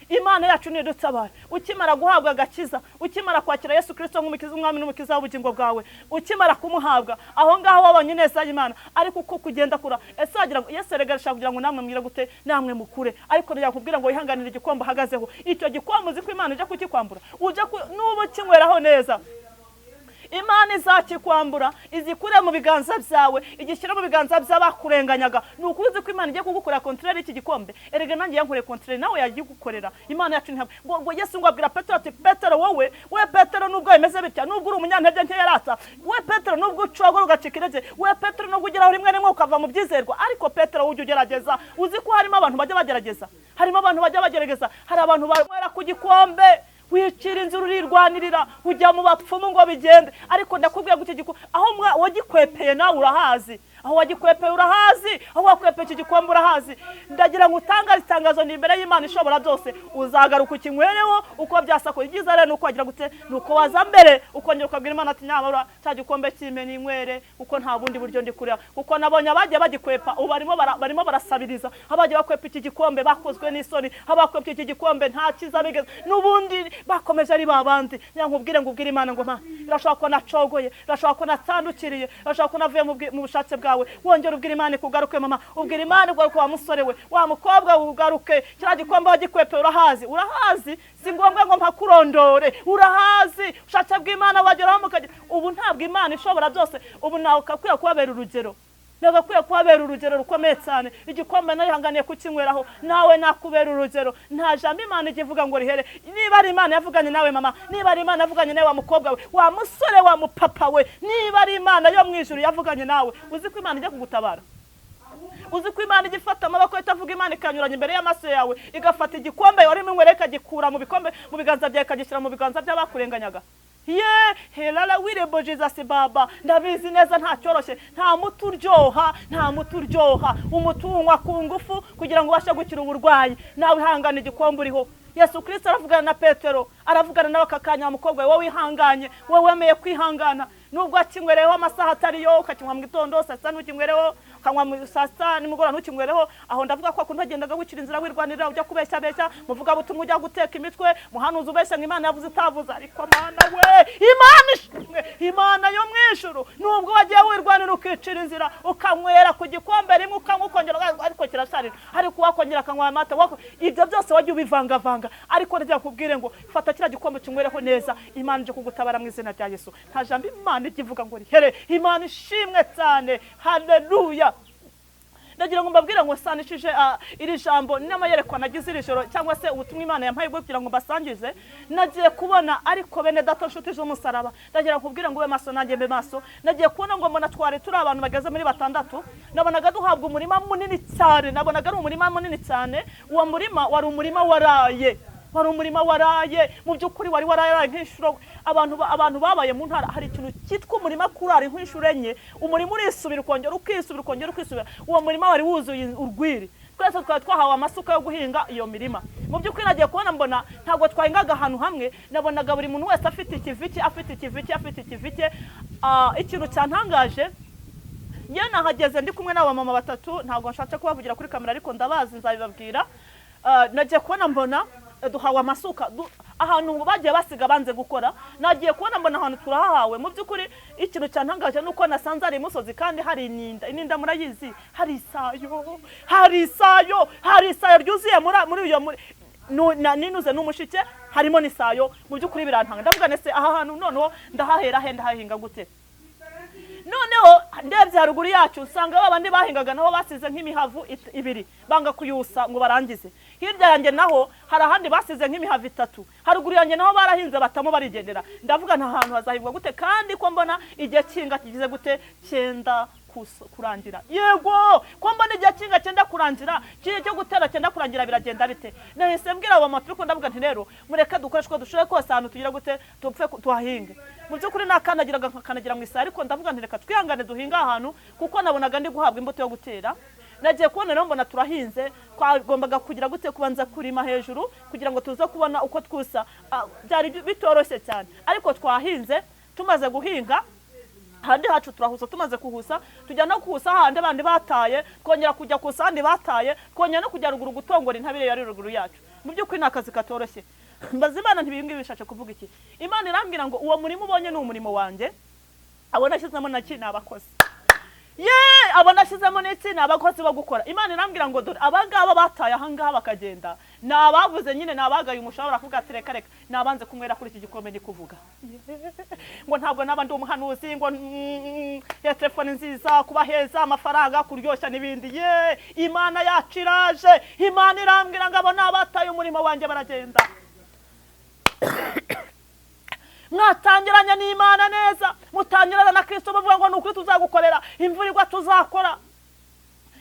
Imana yacu nidutabare. Ukimara guhabwa agakiza, ukimara kwakira Yesu Kristo nk'umukiza, umwami n'umukiza w'ubugingo bwawe, ukimara kumuhabwa, aho ngaho wabonye neza y'Imana. Ariko uko kugenda kura, ese wagira ngo Yesu erega arashaka kugira ngo namwe mwire gute, namwe mukure. Ariko ndakubwira ngo wihanganire igikombe ahagazeho. Icyo gikombe uzi ko Imana ijya kukikwambura, ujya nuba ukinyweraho neza, Imana izakikwambura, izikure mu biganza byawe, igishyira mu biganza by'abakurenganyaga. Ni ukuri uzi ko Imana igiye kugukorera contraire iki gikombe? Erega nanjye yankoreye contraire, nawe yagigukorera. Imana yacu ntabwo ngo Yesu ngo abwira Petero ati Petero wowe, we Petero nubwo bimeze bitya, nubwo uri umunyantege nke yarata, we Petero nubwo ucogora ugacika intege, we Petero nubwo ugeraho rimwe rimwe ukava mu byizerwa, ariko Petero ujye ugerageza. Uzi ko harimo abantu bajya bagerageza, harimo abantu bajya bagerageza, hari abantu banywera ku gikombe, wicira inzira urirwanirira, ujya mu bapfumu ngo bigende. Ariko ndakubwiye ngo iki gikombe aho wagikwepeye nawe urahazi, aho wagikwepeye urahazi, aho wakwepeye iki gikombe urahazi. Ndagira ngo utangaze itangazo ni imbere y'Imana ishobora byose, uzagaruka ukinywereho uko byasako. Ibyiza rero nuko wagira gute, nuko waza mbere ukongera ukabwira Imana ati nyabura cya gikombe cyime ninywere, kuko nta bundi buryo ndi kureba, kuko nabonye abagiye bagikwepa ubu barimo barasabiriza. Abagiye bakwepa iki gikombe bakozwe n'isoni, abakwepye iki gikombe nta cyiza bigeze, n'ubundi bakomeje ari babandi. Nyankubwire ngo ubwire Imana ngo ma birashobora ko nacogoye, birashobora ko natandukiriye, birashobora ko navuye mu bushake bwawe. Wongera ubwire Imana ikugaruke mama, ubwire Imana ikugaruke wa musore we, wa mukobwa ugaruke. Kiriya gikombe wagikwepe urahazi, urahazi, si ngombwa ngo mpakurondore, urahazi. Ubushake bw'Imana wageraho mukagera. Ubu ntabwo Imana ishobora byose, ubu nawe ukakwiye kubabera urugero, nagakwiye kubabera urugero rukomeye cyane. Igikombe nayihanganiye kukinyweraho, nawe nakubera urugero. Nta jambo Imana ikivuga ngo rihere. Niba ari Imana yavuganye nawe mama, niba ari Imana yavuganye nawe wa mukobwa we, wa musore, wa mupapa we, niba ari Imana yo mu ijuru yavuganye nawe, uzi ko Imana ijya kugutabara? Uzi ko Imana igifata amaboko itavuga, Imana ikanyuranya imbere y'amaso yawe, igafata igikombe warimo inywera ikagikura mu bikombe mu biganza byawe, ikagishyira mu biganza by'abakurenganyaga? Ye helala wirebo Jesus baba, ndabizi neza nta cyoroshye, nta muti uryoha, nta muti uryoha. Umuti unywa ku ngufu kugira ngo ubashe gukira uburwayi. Nawe ihangane igikombe uriho. Yesu Kristo aravugana na Petero, aravugana nawe aka kanya, mukobwa wowe wihanganye, wowe wemeye kwihangana nubwo akinywereho amasaha atari yo, ukakinywa mu gitondo saa sita ntukinywereho, ukanywa mu saa sita nimugoroba ntukinywereho. Aho ndavuga ko akuntu wagendaga wicira inzira, wirwanirira, ujya kubeshya beshya, muvugabutumwa ujya guteka imitwe, muhanuzi ubeshya ngo Imana yavuze itavuze. Ariko Mana we, Imana ishimwe, Imana yo mu ijuru, nubwo wagiye wirwanira ukicira inzira, ukanywera ku gikombe rimwe, ukanywa ukongera, ariko kirasharira, ariko wakongera akanywa amata, ibyo byose wajya ubivangavanga. Ariko ndagira kubwire ngo fata kiriya gikombe kinywereho neza, Imana ije kugutabara mu izina rya Yesu. Nta jambo Imana ijya ivuga ngo rihere. Imana ishimwe cyane, haleluya. Ndagira ngo mbabwire ngo nsanishije iri jambo n'amayerekwa nagize iri joro, cyangwa se ubutumwa Imana yampaye bwo kugira ngo mbasangize. Nagiye kubona, ariko bene data nshuti z'umusaraba, ndagira kubwira ngo ube maso nanjye mbe maso. Nagiye kubona ngo mbona twari turi abantu bageze muri 6, nabonaga duhabwa umurima munini cyane, nabonaga ari umurima munini cyane. Uwo murima wari umurima waraye, wari umurima waraye mu by'ukuri, wari waraye nk'inshuro. Abantu babaye mu ntara, hari ikintu cyitwa umurima kurara nk'inshuro 4, umurima urisubira ukongera ukisubira ukongera ukisubira. Uwo murima wari wuzuye urwiri, twese twari twahawe amasuka yo guhinga iyo mirima. Mu by'ukuri nagiye kubona mbona ntabwo twahingaga ahantu hamwe, nabonaga buri muntu wese afite ikiviki, afite ikiviki, afite ikiviki. Ikintu cyantangaje, njye nahageze ndi kumwe n'aba mama 3, ntabwo nshatse kubavugira kuri kamera ariko ndabazi nzabibabwira. Nagiye kubona mbona duhawe amasuka ahantu bagiye basiga banze gukora. Nagiye kubona mbona ahantu turahawe. Mu by'ukuri ikintu cyantangaje nuko nasanze ari imusozi kandi hari ininda, ininda murayizi, hari isayo, hari isayo, hari isayo ryuzuye muri iyo ninuze n'umushike, harimo n'isayo. Mu by'ukuri birantanga, ndavuga nese aha hantu noneho ndahahera he, ndahahinga gute? Noneho ndebye haruguru yacu usanga babandi bahingaga naho basize nk'imihavu 2 banga kuyusa ngo barangize. Hirya yanjye naho hari ahandi basize nk'imihavu 3, haruguru yanjye naho barahinze batamo barigendera. Ndavuga nta hantu hazahingwa gute kandi ko mbona igihe cy'inga kigize gute cyenda kurangira. Yego, ko mbona igihe cy'inga cyenda kurangira, kiri cyo gutera cyenda kurangira, biragenda bite? Nahise mbwira abo mama turi ndavuga nti rero mureke dukoreshe uko dushoboye kose ahantu tugira gute tupfe tuhahinge. Mu by'ukuri nakanagiraga nkakanagira mu isaha, ariko ndavuga nti reka twihangane duhinga ahantu, kuko nabonaga ndi guhabwa imbuto yo gutera. Nagiye kubona rero mbona turahinze, twagombaga kugira gute kubanza kurima hejuru kugira ngo tuze kubona uko twusa. Byari bitoroshye cyane, ariko twahinze. Tumaze guhinga handi hacu turahusa, tumaze kuhusa tujya no kuhusa handi bandi bataye, twongera kujya kuhusa handi bataye, twongera no kujya ruguru gutongora intabire yari ruguru yacu. Mu by'ukuri ni akazi katoroshye. Mbaza Imana nti ibingibi bishatse kuvuga iki? Imana irambwira ngo uwo murimo ubonye ni umurimo wanjye, abo nashyizemo naki ni abakozi. Ye, abo nashyizemo n'iki ni abakozi bo gukora. Imana irambwira ngo dore abangaba bataye ahangaha bakagenda, ni abavuze nyine, ni abagaye umushahara barakuvuga ati reka reka, nabanze kunywera kuri iki gikombe ndi kuvuga ngo ntabwo naba ndi umuhanuzi, ngo ya telefone nziza, kuba heza, amafaranga, kuryoshya n'ibindi. Ye, Imana yacu iraje. Imana irambwira ngo abo ni abataye umurimo wanjye baragenda. Mwatangiranye n'Imana neza, mutangirana na Kristo muvuga ngo ni ukuri tuzagukorera, imvura igwa tuzakora,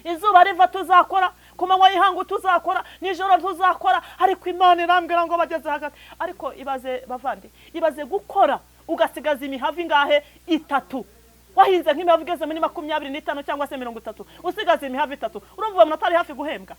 izuba riva tuzakora, ku manywa y'ihangu tuzakora, nijoro tuzakora. Ariko Imana irambwira ngo bageze hagati. Ariko ibaze bavandi, ibaze gukora ugasigaza imihavu ingahe? 3. Wahinze nk'imihavu igeze muri 25 cyangwa se 30, usigaza imihavu 3. Urumva uwo muntu atari hafi guhembwa?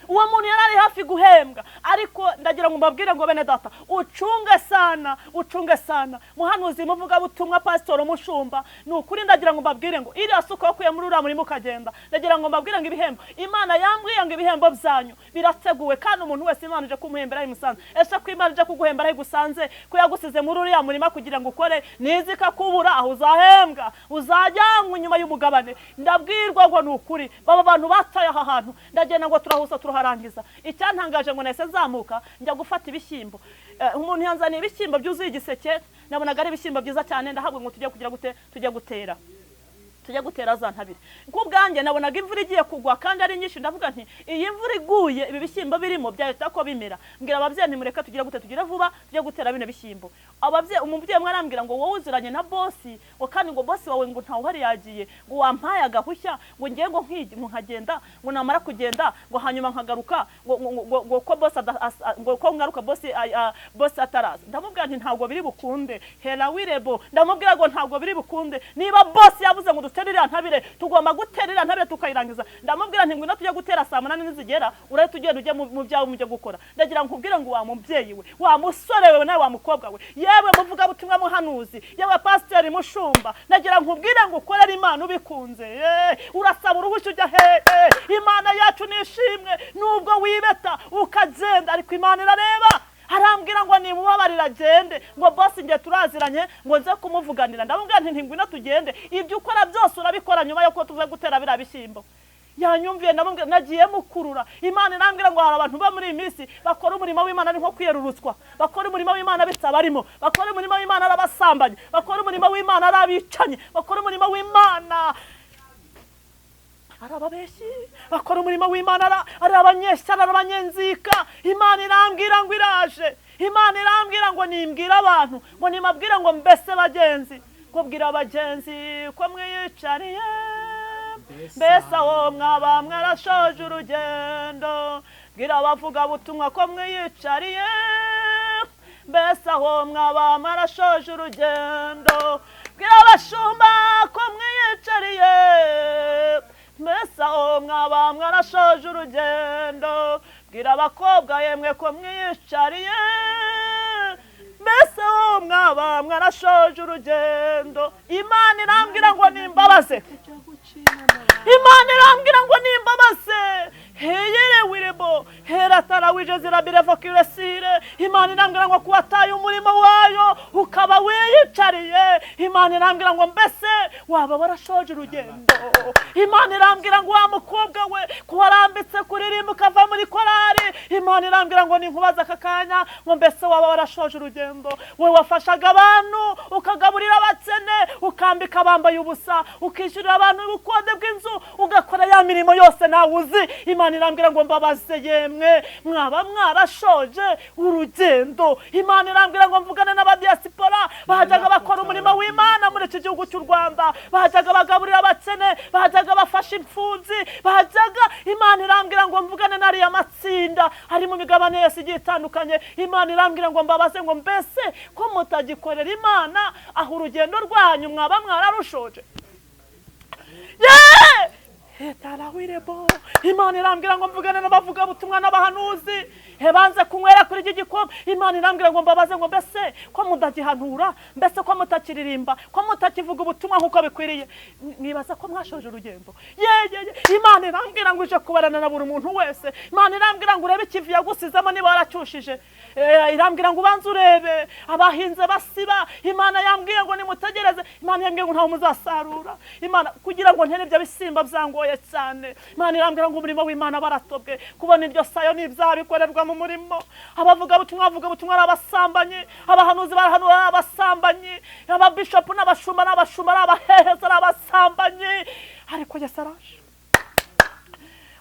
Uwo muntu yari ari hafi guhembwa. Ariko ndagira ngo mbabwire ngo bene data, ucunge sana, ucunge sana. Muhanuzi, muvuga butumwa, pastor, mushumba, ni ukuri ndagira ngo mbabwire ngo iriya suka wakuye muri uriya murimo ukagenda, ndagira ngo mbabwire ngo ibihembo Imana yambwiye ngo ibihembo byanyu birateguwe, kandi umuntu wese Imana ije kumuhembera ayimusanze. Ese ko Imana ije kuguhembera ayigusanze, ko yagusize muri uriya murima kugira ngo ukore, nizi kakubura aho uzahembwa, uzajyanwa inyuma y'umugabane. Ndabwirwa ngo ni ukuri baba bantu bataye aha hantu. Ndagenda ngo turahusa turaharangiza. Icyantangaje ngo nahise nzamuka njya gufata ibishyimbo. Umuntu yanzaniye ibishyimbo byuzuye igiseke, nabonaga ari ibishyimbo byiza cyane. Ndahabwa ngo tujye kugira gute, tujye gutera, tujye gutera za ntabire. Kubwanjye nabonaga imvura igiye kugwa kandi ari nyinshi, ndavuga nti iyi mvura iguye ibi bishyimbo birimo byahita ko bimera. Mbwira ababyeyi nti mureka tugire gute, tugire vuba tujye gutera bino bishyimbo. Ababyeyi, umubyeyi umwe arambwira ngo wowe uziranye na bosi, ngo kandi ngo bosi wawe ngo ntawe uhari yagiye, ngo wampaye agahushya ngo ngiye ngo nkigi ngo nkagenda, ngo namara kugenda ngo hanyuma nkagaruka, ngo ko bosi ngo ko ngaruka bosi bosi ataraza. Ndamubwira nti ntabwo biri bukunde, hera wirebo. Ndamubwira ngo ntabwo biri bukunde, niba bosi yavuze ngo dutere iriya ntabire, tugomba gutera iriya ntabire tukayirangiza. Ndamubwira nti ngwino tujye gutera saa 8 nizigera, urahita ugenda ujye mu byawe mujye gukora. Ndagira ngo nkubwire ngo wa mubyeyi we, wa musore we, nawe wa mukobwa we, yewe muvugabutumwa, muhanuzi, yewe pasiteri, mushumba, ndagira nkubwire ngo ukorere Imana ubikunze. Urasaba uruhushya ujya hehe? Imana yacu nishimwe, nubwo wibeta ukagenda, ariko Imana irareba. Arambwira ngo nimubabarira agende, ngo bosi ngiye turaziranye, ngo nze kumuvuganira. Ndamubwira nti ngwino tugende, ibyo ukora byose urabikora nyuma yuko tuvuye gutera biriya bishyimbo. Yanyumviye. Ndamubwira nagiye mukurura. Imana irambwira ngo hari abantu bo muri iyi minsi bakora umurimo w'Imana ari nko kwiyerurutswa, bakora umurimo w'Imana bitabarimo, bakora umurimo w'Imana ari abasambanyi, bakora umurimo w'Imana ari abicanyi, bakora umurimo w'Imana ari ababeshyi, bakora umurimo w'Imana ari abanyeshyari, ari abanyenzika. Imana irambwira ngo iraje. Imana irambwira ngo nimbwire abantu, ngo nimabwire ngo mbese bagenzi, ngo bwira abagenzi ko mwiyicariye, mbese aho mwaba mwarashoje urugendo? Bwira abavugabutumwa ko mwiyicariye, mbese aho mwaba mwarashoje urugendo? Bwira abashumba ko mwiyicariye, mbese aho mwaba mwarashoje urugendo? Bwira abakobwa yemwe ko mwiyicariye, mbese aho mwaba mwarashoje urugendo? Imana irambwira ngo nimbabaze. Imana irambwira ngo nimbabaze. Heyere wirebo heratara zirabireva kiresire. Imana irambwira ngo kuwataye umurimo wayo ukaba wiyicariye, Imana irambwira ngo mbese waba warashoje urugendo? Imana irambwira ngo wa mukobwa we, ko warambitse kuririmba ukava muri korari, Imana irambwira ngo ninkubaza aka kanya ngo mbese waba warashoje urugendo? We wafashaga abantu, ukagaburira abakene, ukambika abambaye ubusa, ukishyurira abantu ubukode bw'inzu, ugakora ya mirimo yose nawe uzi, Imana irambwira ngo mbabaze yemwe, mwaba mwarashoje urugendo? Imana irambwira ngo mvugane n'abadiyasipora bajyaga bakora umurimo w'Imana muri iki gihugu cy'u Rwanda, bajyaga bagaburira abakene, bajyaga bafasha imfubyi, bajyaga. Imana irambwira ngo mvugane n'ariya matsinda ari mu migabane yose igiye itandukanye. Imana irambwira ngo mbabaze ngo mbese ko mutagikorera Imana, aho urugendo rwanyu mwaba mwararushoje? Yeee! Imana irambwira ngo mvugane n'abavugabutumwa n'abahanuzi banze kunywera kuri iki gikombe. Imana irambwira ngo mbabaze ngo mbese ko mudagihanura, mbese ko mutakiririmba, ko mutakivuga ubutumwa nk'uko bikwiriye, mwibaza ko mwashoje urugendo? Yeyeye! Imana irambwira ngo ije kubarana na buri muntu wese. Imana irambwira ngo urebe ikivi yagusizemo niba waracyushije. Irambwira ngo ubanze urebe abahinze basiba. Imana yambwiye ngo nimutegereze. Imana yambwiye ngo ntawe muzasarura. Imana kugira ngo ntere ibyo bisimba byangoye cyane. Imana irambwira ngo umurimo w'Imana baratobwe, kubona iryo sayo n'ibyaha bikorerwa mu murimo. Abavugabutumwa bavuga ubutumwa ari abasambanyi, abahanuzi barahanura ari abasambanyi, ababishopu n'abashumba n'abashumba ari abaheheza, ari abasambanyi. Ariko Yesu araje.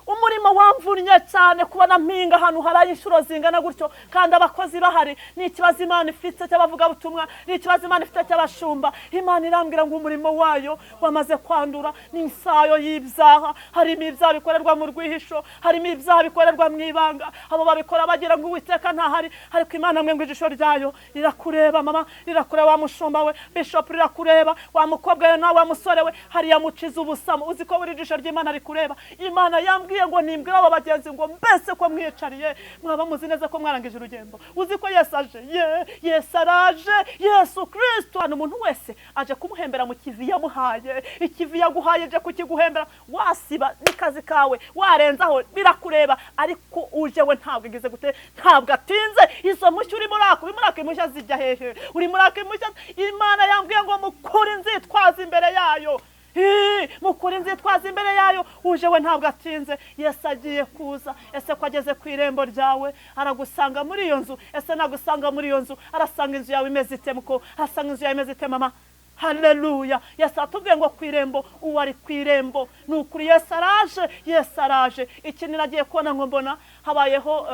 Umurimo wamvunnye cyane, kubona mpinga ahantu haraye inshuro zingana gutyo kandi abakozi bahari, ni ikibazo Imana ifite cy'abavugabutumwa, ni ikibazo Imana ifite cy'abashumba. Imana irambwira ngo umurimo wayo wamaze kwandura, ni isayo y'ibyaha. Harimo ibyaha bikorerwa mu rwihisho, harimo ibyaha bikorerwa mu ibanga, abo babikora bagira ngo Uwiteka ntahari. Ariko Imana mwe ngo ijisho ryayo rirakureba mama, rirakureba wa mushumba we, bishop, rirakureba wa mukobwa we nawe wa musore we, hariya muciza ubusamo. Uzi ko buri jisho ry'Imana rikureba? Imana yambwiye ngo nimbwire abo bagenzi ngo mbese ko mwiyicariye, mwaba muzi neza ko mwarangije urugendo? Uzi ko Yesu aje? Ye, Yesu araje. Yesu Kristo hano, umuntu wese aje kumuhembera mu kivi yamuhaye. Ikivi yaguhaye aje kukiguhembera. Wasiba n'ikazi kawe, warenzaho birakureba, ariko uje we ntabwo igize gute, ntabwo atinze. Izo mushya urimo uraka, urimo uraka impushya zijya hehe? Urimo uraka impushya. Imana yambwiye ngo mukure inzitwazo imbere yayo, mukure inzitwazo imbere yayo. Uje we ntabwo atinze. Yesu agiye kuza. Ese ko ageze ku irembo ryawe, aragusanga muri iyo nzu? Ese nagusanga muri iyo nzu, arasanga inzu yawe imeze ite muko? Arasanga inzu yawe imeze ite mama? Haleluya! Yesu atubwiye ngo ku irembo, uwo ari ku irembo ni ukuri. Yesu araje, Yesu araje. Ikindi nagiye kubona ngo mbona habayeho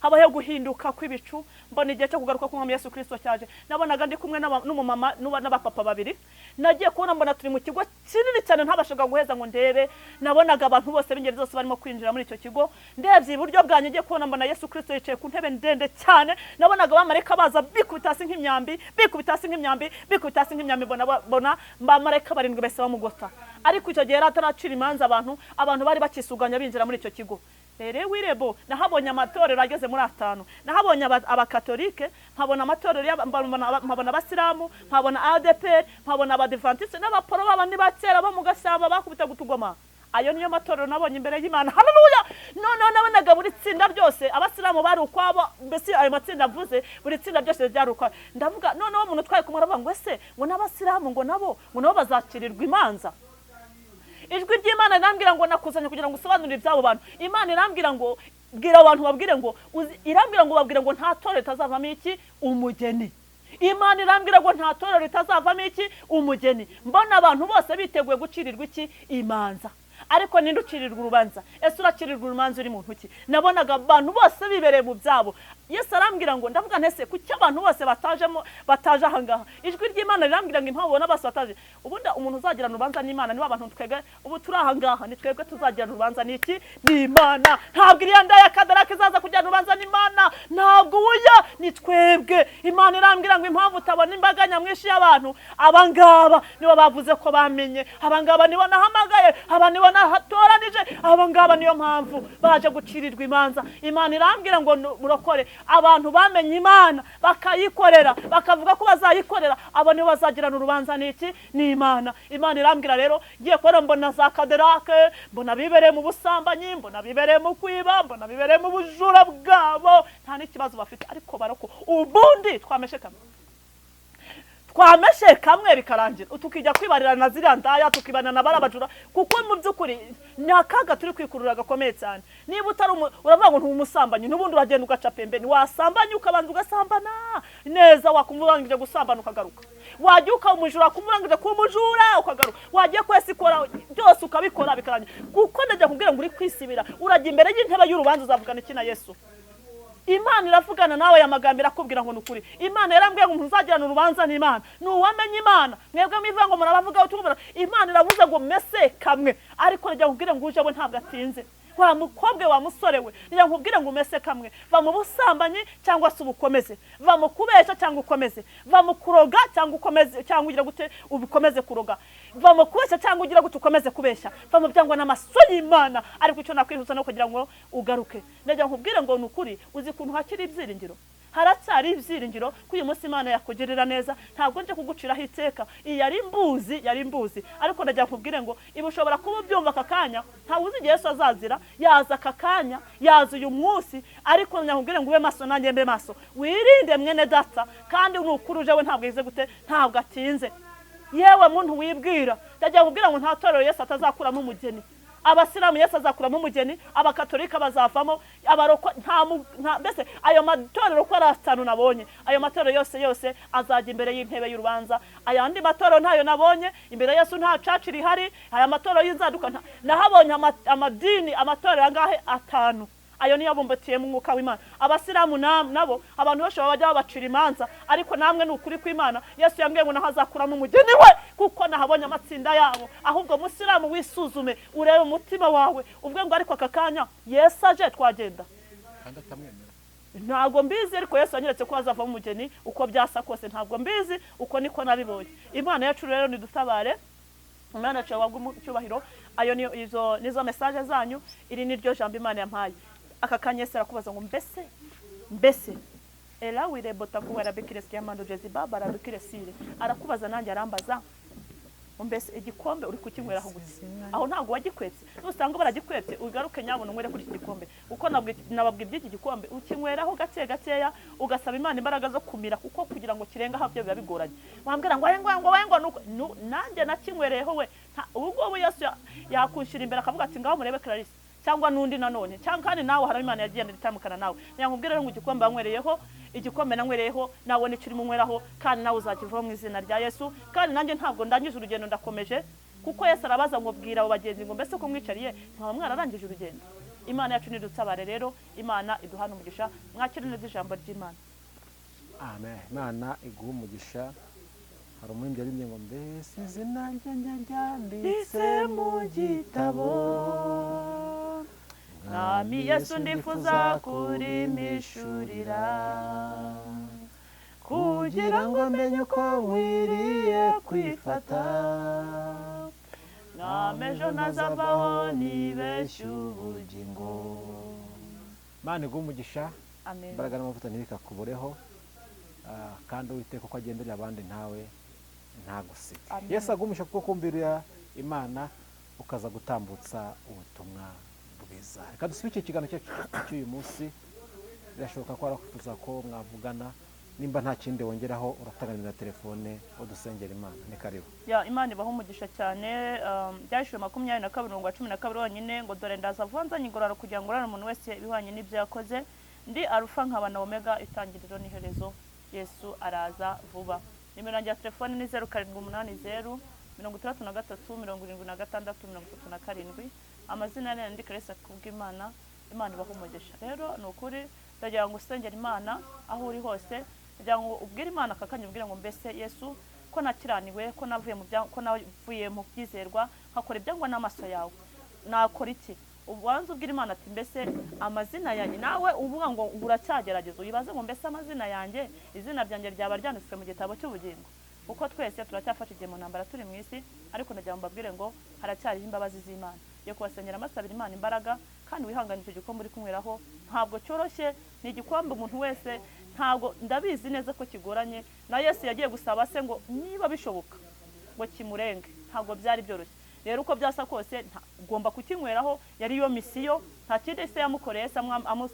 Habaho guhinduka kw'ibicu, mbona igihe cyo kugaruka k'umwami Yesu Kristo cyaje. Nabonaga ndi kumwe n'umumama n'abapapa babiri. Nagiye kubona mbona turi mu kigo kinini cyane ntabashaga guheza ngo ndebe. Nabonaga abantu bose b'ingeri zose barimo kwinjira muri icyo kigo. Ndebye iburyo bwanjye ngiye kubona mbona Yesu Kristo yicaye ku ntebe ndende cyane. Nabonaga abamarayika baza bikubita hasi nk'imyambi, bikubita hasi nk'imyambi, bikubita hasi nk'imyambi. Mbona abamarayika barindwi bahise bamugota. Ariko icyo gihe yari ataracira imanza abantu bari bakisuganya binjira muri icyo kigo. Ere wirebo nahabonye amatorero ageze muri 5. Nahabonye abakatolike, nkabona amatorero nkabona abasilamu, nkabona ADPR, nkabona abadventiste n'abaporo babandi bakera bo mu gashyamba bakubita gutugoma. Ayo niyo matorero nabonye imbere y'Imana. Haleluya! Noneho nabonaga buri tsinda ryose abasilamu bari ukwabo, mbese ayo matsinda avuze buri tsinda ryose ryari ukwabo. Ndavuga noneho umuntu twaye kumara ngo ese ngo n'abasilamu ngo nabo bazacirirwa imanza. Ijwi ry'Imana irambwira ngo nakuzanye kugira ngo usobanurire iby'abo bantu. Imana irambwira ngo bwira abantu babwire ngo irambwira ngo babwire ngo nta torero ritazavamo iki umugeni. Imana irambwira ngo nta torero ritazavamo iki umugeni. Mbona abantu bose biteguye gucirirwa iki imanza. Ariko ninde ucirirwa urubanza? Ese uracirirwa urubanza uri mu ntoki? Nabonaga abantu bose bibereye mu byabo. Yesu arambwira ngo ndavuga ntese kuki abantu bose batajemo bataje ahangaha. Ijwi ry'Imana rirambwira ngo impamvu ubona bose bataje. Ubundi umuntu uzagirana urubanza n'Imana niba abantu twebwe ubu turi ahangaha ni twebwe tuzagirana urubanza n'iki n'Imana. Ntabwo iriya ndaya Kadaraka izaza kugirana urubanza n'Imana, ntabwo uya ni twebwe. Imana irambwira ngo impamvu utabona imbaga nyamwinshi y'abantu, abangaba nibo bavuze ko bamenye, abangaba nibo nahamagaye, aba nibo nahatoranije, abangaba niyo mpamvu baje gucirirwa imanza. Imana irambwira ngo murokore abantu bamenye Imana bakayikorera bakavuga ko bazayikorera, abo nibo bazagirana urubanza n'iki n'Imana. Imana irambwira rero ngiye kubona mbona za Kaderake, mbona bibereye mu busambanyi, mbona bibereye mu kwiba, mbona bibereye mu bujura bwabo, nta n'ikibazo bafite. Ariko baroko ubundi twameshe kamwe bikarangira, tukijya kwibarira na ziriya ndaya, tukibana na barabajura, kuko mu by'ukuri ni akaga turi kwikurura gakomeye cyane. Niba utari uravuga ngo ntumusambanyi, n'ubundi uragenda ugaca pembeni, wasambanye ukabanza ugasambana neza, wakumva urangije gusambana ukagaruka, wajya ukamujura wakumva urangije kumujura ukagaruka, wajya kwese ikora byose ukabikora bikarangira. Kuko ndajya kubwira ngo uri kwisibira, urajya imbere y'intebe y'urubanza uzavugana iki na Yesu. Imana iravugana nawe ya magambo irakubwira ngo nukuri. Imana yarambwiye ngo ntuzagirana urubanza n'Imana. Nuwamenye Imana, mwebwe mwivuga ngo murabavuga utumva. Imana iravuze ngo mese kamwe, ariko njya nkubwire ngo uje we ntabwo atinze. Wa mukobwe wa musore we, njya nkubwire ngo mese kamwe, va mu busambanyi cyangwa se ubukomeze, va mu kubesha cyangwa ukomeze, va mu kuroga cyangwa ukomeze, cyangwa ugira gute ubikomeze kuroga, va mu kubesha cyangwa ugira gute ukomeze kubesha, va mu byangwa n'amaso y'Imana. Ariko icyo nakwihuza no kugira ngo ugaruke, njya nkubwire ngo nukuri uzi kuntu hakiri ibyiringiro. Haracyari ibyiringiro ko uyu munsi Imana yakugirira neza. Ntabwo nje kuguciraho iteka, iyi yari imbuzi, ariko ndajya nkubwire ngo iba ushobora kuba ubyumva aka kanya, ntawe uzi igihe Yesu azazira, yaza aka kanya, yaza uyu munsi, ariko ndajya nkubwire ngo ube maso nanjye mbe maso, wirinde mwene data, kandi nukuri uje we ntabwo yize gute, ntabwo atinze. Yewe muntu wibwira, ndajya nkubwira ngo nta torero Yesu atazakuramo umugeni. Abasilamu Yesu azakuramo umugeni, abakatolika bazavamo, abaroko nta mbese ayo matorero ko ari 5 nabonye, ayo matorero yose azajya imbere y'intebe y'urubanza. Ayandi matorero ntayo nabonye imbere Yesu, nta caci rihari. Aya matorero y'inzaduka nahabonye amadini amatorero angahe 5. Ayo niyo bumbatiye mu mwuka w'Imana. Abasilamu nabo abantu bose bajya babacira imanza, ariko namwe ni ukuri kw'Imana. Yesu yambwiye ngo nahazakuramo umugeni we, kuko nahabonye amatsinda yabo. Ahubwo musilamu wisuzume, urebe umutima wawe, uvuge ngo ariko aka kanya Yesu aje twagenda. Ntabwo mbizi, ariko Yesu yanyeretse ko azavamo umugeni uko byasa kose, ntabwo mbizi uko niko nabibonye. Imana yacu rero nidutabare, Imana yacu yababwe icyubahiro. Ayo niyo izo nizo message zanyu, iri niryo jambo Imana yampaye. Aka kanya Yesu arakubaza ngo mbese era wirebota kuwera bikiresi yamando jeziba barabikiresire. Arakubaza nanjye arambaza mbese igikombe uri kukinyweraho gute? Aho ntabwo wagikwetse. Nusanga baragikwetse ugaruke nyabona unywere kuri iki gikombe. Uko nababwiye iby'iki gikombe, ukinyweraho gake gakeya ugasaba Imana imbaraga zo kumira, kuko kugira ngo kirenga aho byo biba bigoranye. Wambwira ngo ngo ngo nanjye nakinywereyeho we. Ubwo Yesu yakunshira imbere akavuga ati ngaho murebe Clarisse cyangwa nundi nanone, cyangwa kandi nawe hari Imana yagiye itandukana nawe. Nyankubwira rero ngo igikombe banywereyeho, igikombe nanywereyeho nawe nicyo urimo unyweraho, kandi nawe uzakivaho mu izina rya Yesu. Kandi nanjye ntabwo ndangije urugendo, ndakomeje, kuko Yesu arabaza ngo bwira abo bagenzi ngo mbese ko mwicariye ntaba mwararangije urugendo. Imana yacu nidutabare rero, Imana iduhana umugisha. Mwakire neza ijambo ry'Imana. Amen. Imana iguhe umugisha. Hari umuririmbyi yaririmbye ngo mbese izina ryanjye ryanditse mu gitabo, Mwami Yesu ndifuza kurimishurira, kugira ngo menye uko nkwiriye kwifata, Mwami ejo ntazavaho nibeshye ubugingo. Imana iguhe umugisha. Amen. Imbaraga n'amavuta ntibikakubureho, kandi Uwiteka uko agenderera abandi ntawe ntagusige. Yesu agumisha kuko kumvira Imana ukaza gutambutsa ubutumwa bwiza. Reka dusubike ikiganiro cyacu cy'uyu munsi. Birashoboka ko arakwifuza ko mwavugana, nimba nta kindi wongeraho uratanga telefone udusengera Imana. Ni karibu. Ya Imana ibaho umugisha cyane. Byashyuwe 22:12 wonyine ngo dore ndaza vuba nzanye ingororano kugira ngo urane umuntu wese ibihwanye n'ibyo yakoze. Ndi Arufa nkaba na Omega, itangiriro n'iherezo. Yesu araza vuba. Nimero yanjye ya telefone ni 0780 63 76 37. Amazina yanjye ni Clarisse Kubwimana. Imana ibahe umugisha. Rero ni ukuri ndagira ngo usengere Imana aho uri hose, ndagira ngo ubwire Imana akakanya, ubwire ngo mbese Yesu ko nakiraniwe, ko navuye mu bya, ko navuye mu byizerwa, nkakora ibyangwa n'amaso yawe, nakora iki? Ubanza ubwire Imana ati mbese amazina yanjye, nawe uvuga ngo uracyagerageza, uyibaze ngo mbese amazina yanjye, izina ryanjye ryaba ryanditswe mu gitabo cy'ubugingo? Kuko twese turacyafashe igihe mu ntambara turi mu isi, ariko ndagira ngo mbabwire ngo haracyariho imbabazi z'Imana. Yo kubasengera amasabira Imana imbaraga, kandi wihangane icyo gikombe uri kunyweraho ntabwo cyoroshye, ni igikombe umuntu wese, ntabwo ndabizi neza ko kigoranye. Na Yesu yagiye gusaba se ngo niba bishoboka ngo kimurenge, ntabwo byari byoroshye. Rero uko byasa kose ugomba kukinyweraho, yari yo misiyo, nta kindi se yamukoreye, se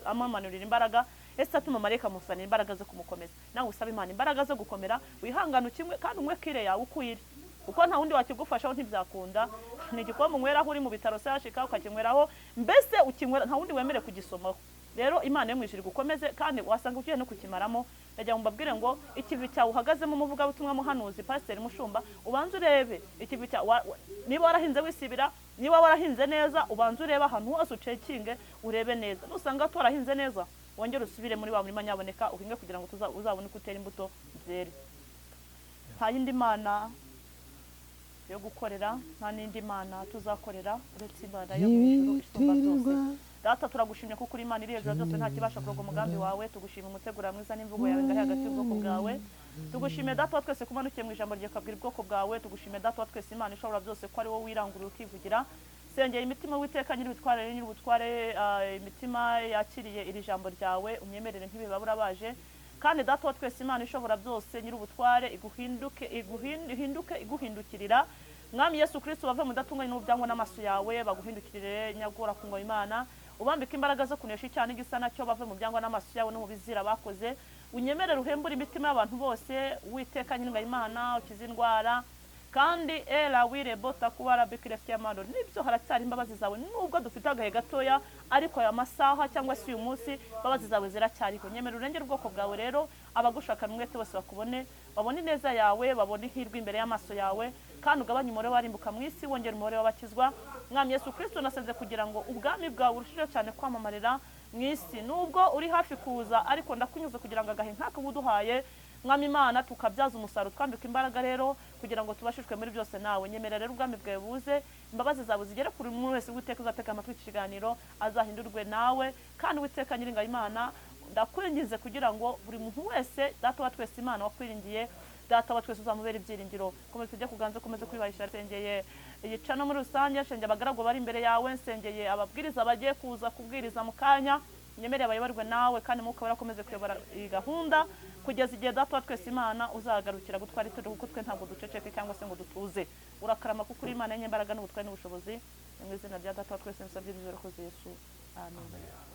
amumanurira imbaraga, ese atuma marayika amusanira imbaraga zo kumukomeza. Nawe usaba Imana imbaraga zo gukomera, wihangane ukimwe kandi unywe kire yawe uko iri, kuko nta wundi wakigufashaho ntibyakunda. Ni igikombe unyweraho uri mu bitaro sashika ukakinyweraho, mbese ukinywera nta wundi wemere kugisomaho. Rero Imana yo mu ijuru igukomeze, kandi wasanga ugiye no kukimaramo. Ndagira ngo mbabwire ngo ikivi cyawe uhagazemo, umuvugabutumwa, muhanuzi, pasiteri, mushumba, ubanze urebe ikivi cyawe, niba warahinze wisibira, niba warahinze neza, ubanze urebe ahantu hose ucekinge urebe neza. Nusanga twarahinze neza, wongere usubire muri wa murima nyaboneka uhinge kugira ngo uzabone uko utera imbuto zere. Nta yindi Mana yo gukorera, nta n'indi Mana tuzakorera uretse Imana yo mu ijuru isumba byose. Data turagushimye kuko uri Imana iri hejuru byose, nta kibasha kuroga umugambi wawe. Tugushima umutegura mwiza n'imvugo yawe ngari hagati y'ubwoko bwawe. Tugushime Data wa twese kumanukiye mu ijambo ryawe ukabwira ubwoko bwawe. Tugushime Data wa twese Imana ishobora byose ko ari wowe wirangurura ukivugira. Sengera imitima witeka nyir'ubutware nyir'ubutware, imitima yakiriye iri jambo ryawe, unyemerere ntibibabura baje. Kandi Data wa twese Imana ishobora byose nyir'ubutware iguhinduke, iguhinduke, iguhindukirira. Mwami Yesu Kristo bave mu datunganye n'ubyangwa n'amaso yawe, baguhindukirire nyagora kungwa Imana, ubambike imbaraga zo kunesha icyaha n'igisa nacyo, bave mu byangwa n'amaso yawe no mu bizira bakoze. Unyemerere uhembure imitima y'abantu bose, witeka nyir'ingabo Imana, ukize indwara. Kandi era wirebota kubara bikirefyamando, nibyo haracyari imbabazi zawe nubwo dufite agahe gatoya, ariko aya masaha cyangwa se uyu munsi imbabazi zawe ziracyariho. Nyemera urengere ubwoko bwawe rero, abagushaka mwete bose bakubone, babone ineza yawe, babone ihirwe imbere y'amaso yawe, kandi ugabanye umubare w'abarimbuka mu isi, wongere umubare w'abakizwa. Mwami Yesu Kristo nasenze kugira ngo ubwami bwawe burusheho cyane kwamamarira mu isi, nubwo uri hafi kuza, ariko ndakunyuze kugira ngo agahe nk'aka uduhaye Mwami Imana tukabyaza umusaruro, twambika imbaraga rero kugira ngo tubashishwe muri byose nawe. Nyemera rero ubwami bwawe buze, imbabazi zawe zigere kuri umuntu wese witeka uzateka amatwi iki kiganiro, azahindurwe nawe. Kandi witeka nyiringa Imana ndakwinginze kugira ngo buri muntu wese Data wa twese Imana wakwiringiye, Data wa twese uzamubera ibyiringiro. Komeza tujye kuganza, komeza kwibahisha. Nsengeye igica no muri rusange, nsengeye abagaragu bari imbere yawe, nsengeye ababwiriza bagiye kuza kubwiriza mu kanya, nyemerere abayoborwe nawe, kandi Mwuka Wera akomeze kuyobora iyi gahunda kugeza igihe Data wa twese Imana uzagarukira gutwara itorero, kuko twe ntabwo duceceke cyangwa se ngo dutuze. Urakarama kuko uri Imana y'imbaraga n'ubutware n'ubushobozi. Mu izina rya Data wa twese nsabye ibyo urakoze Yesu. Amen.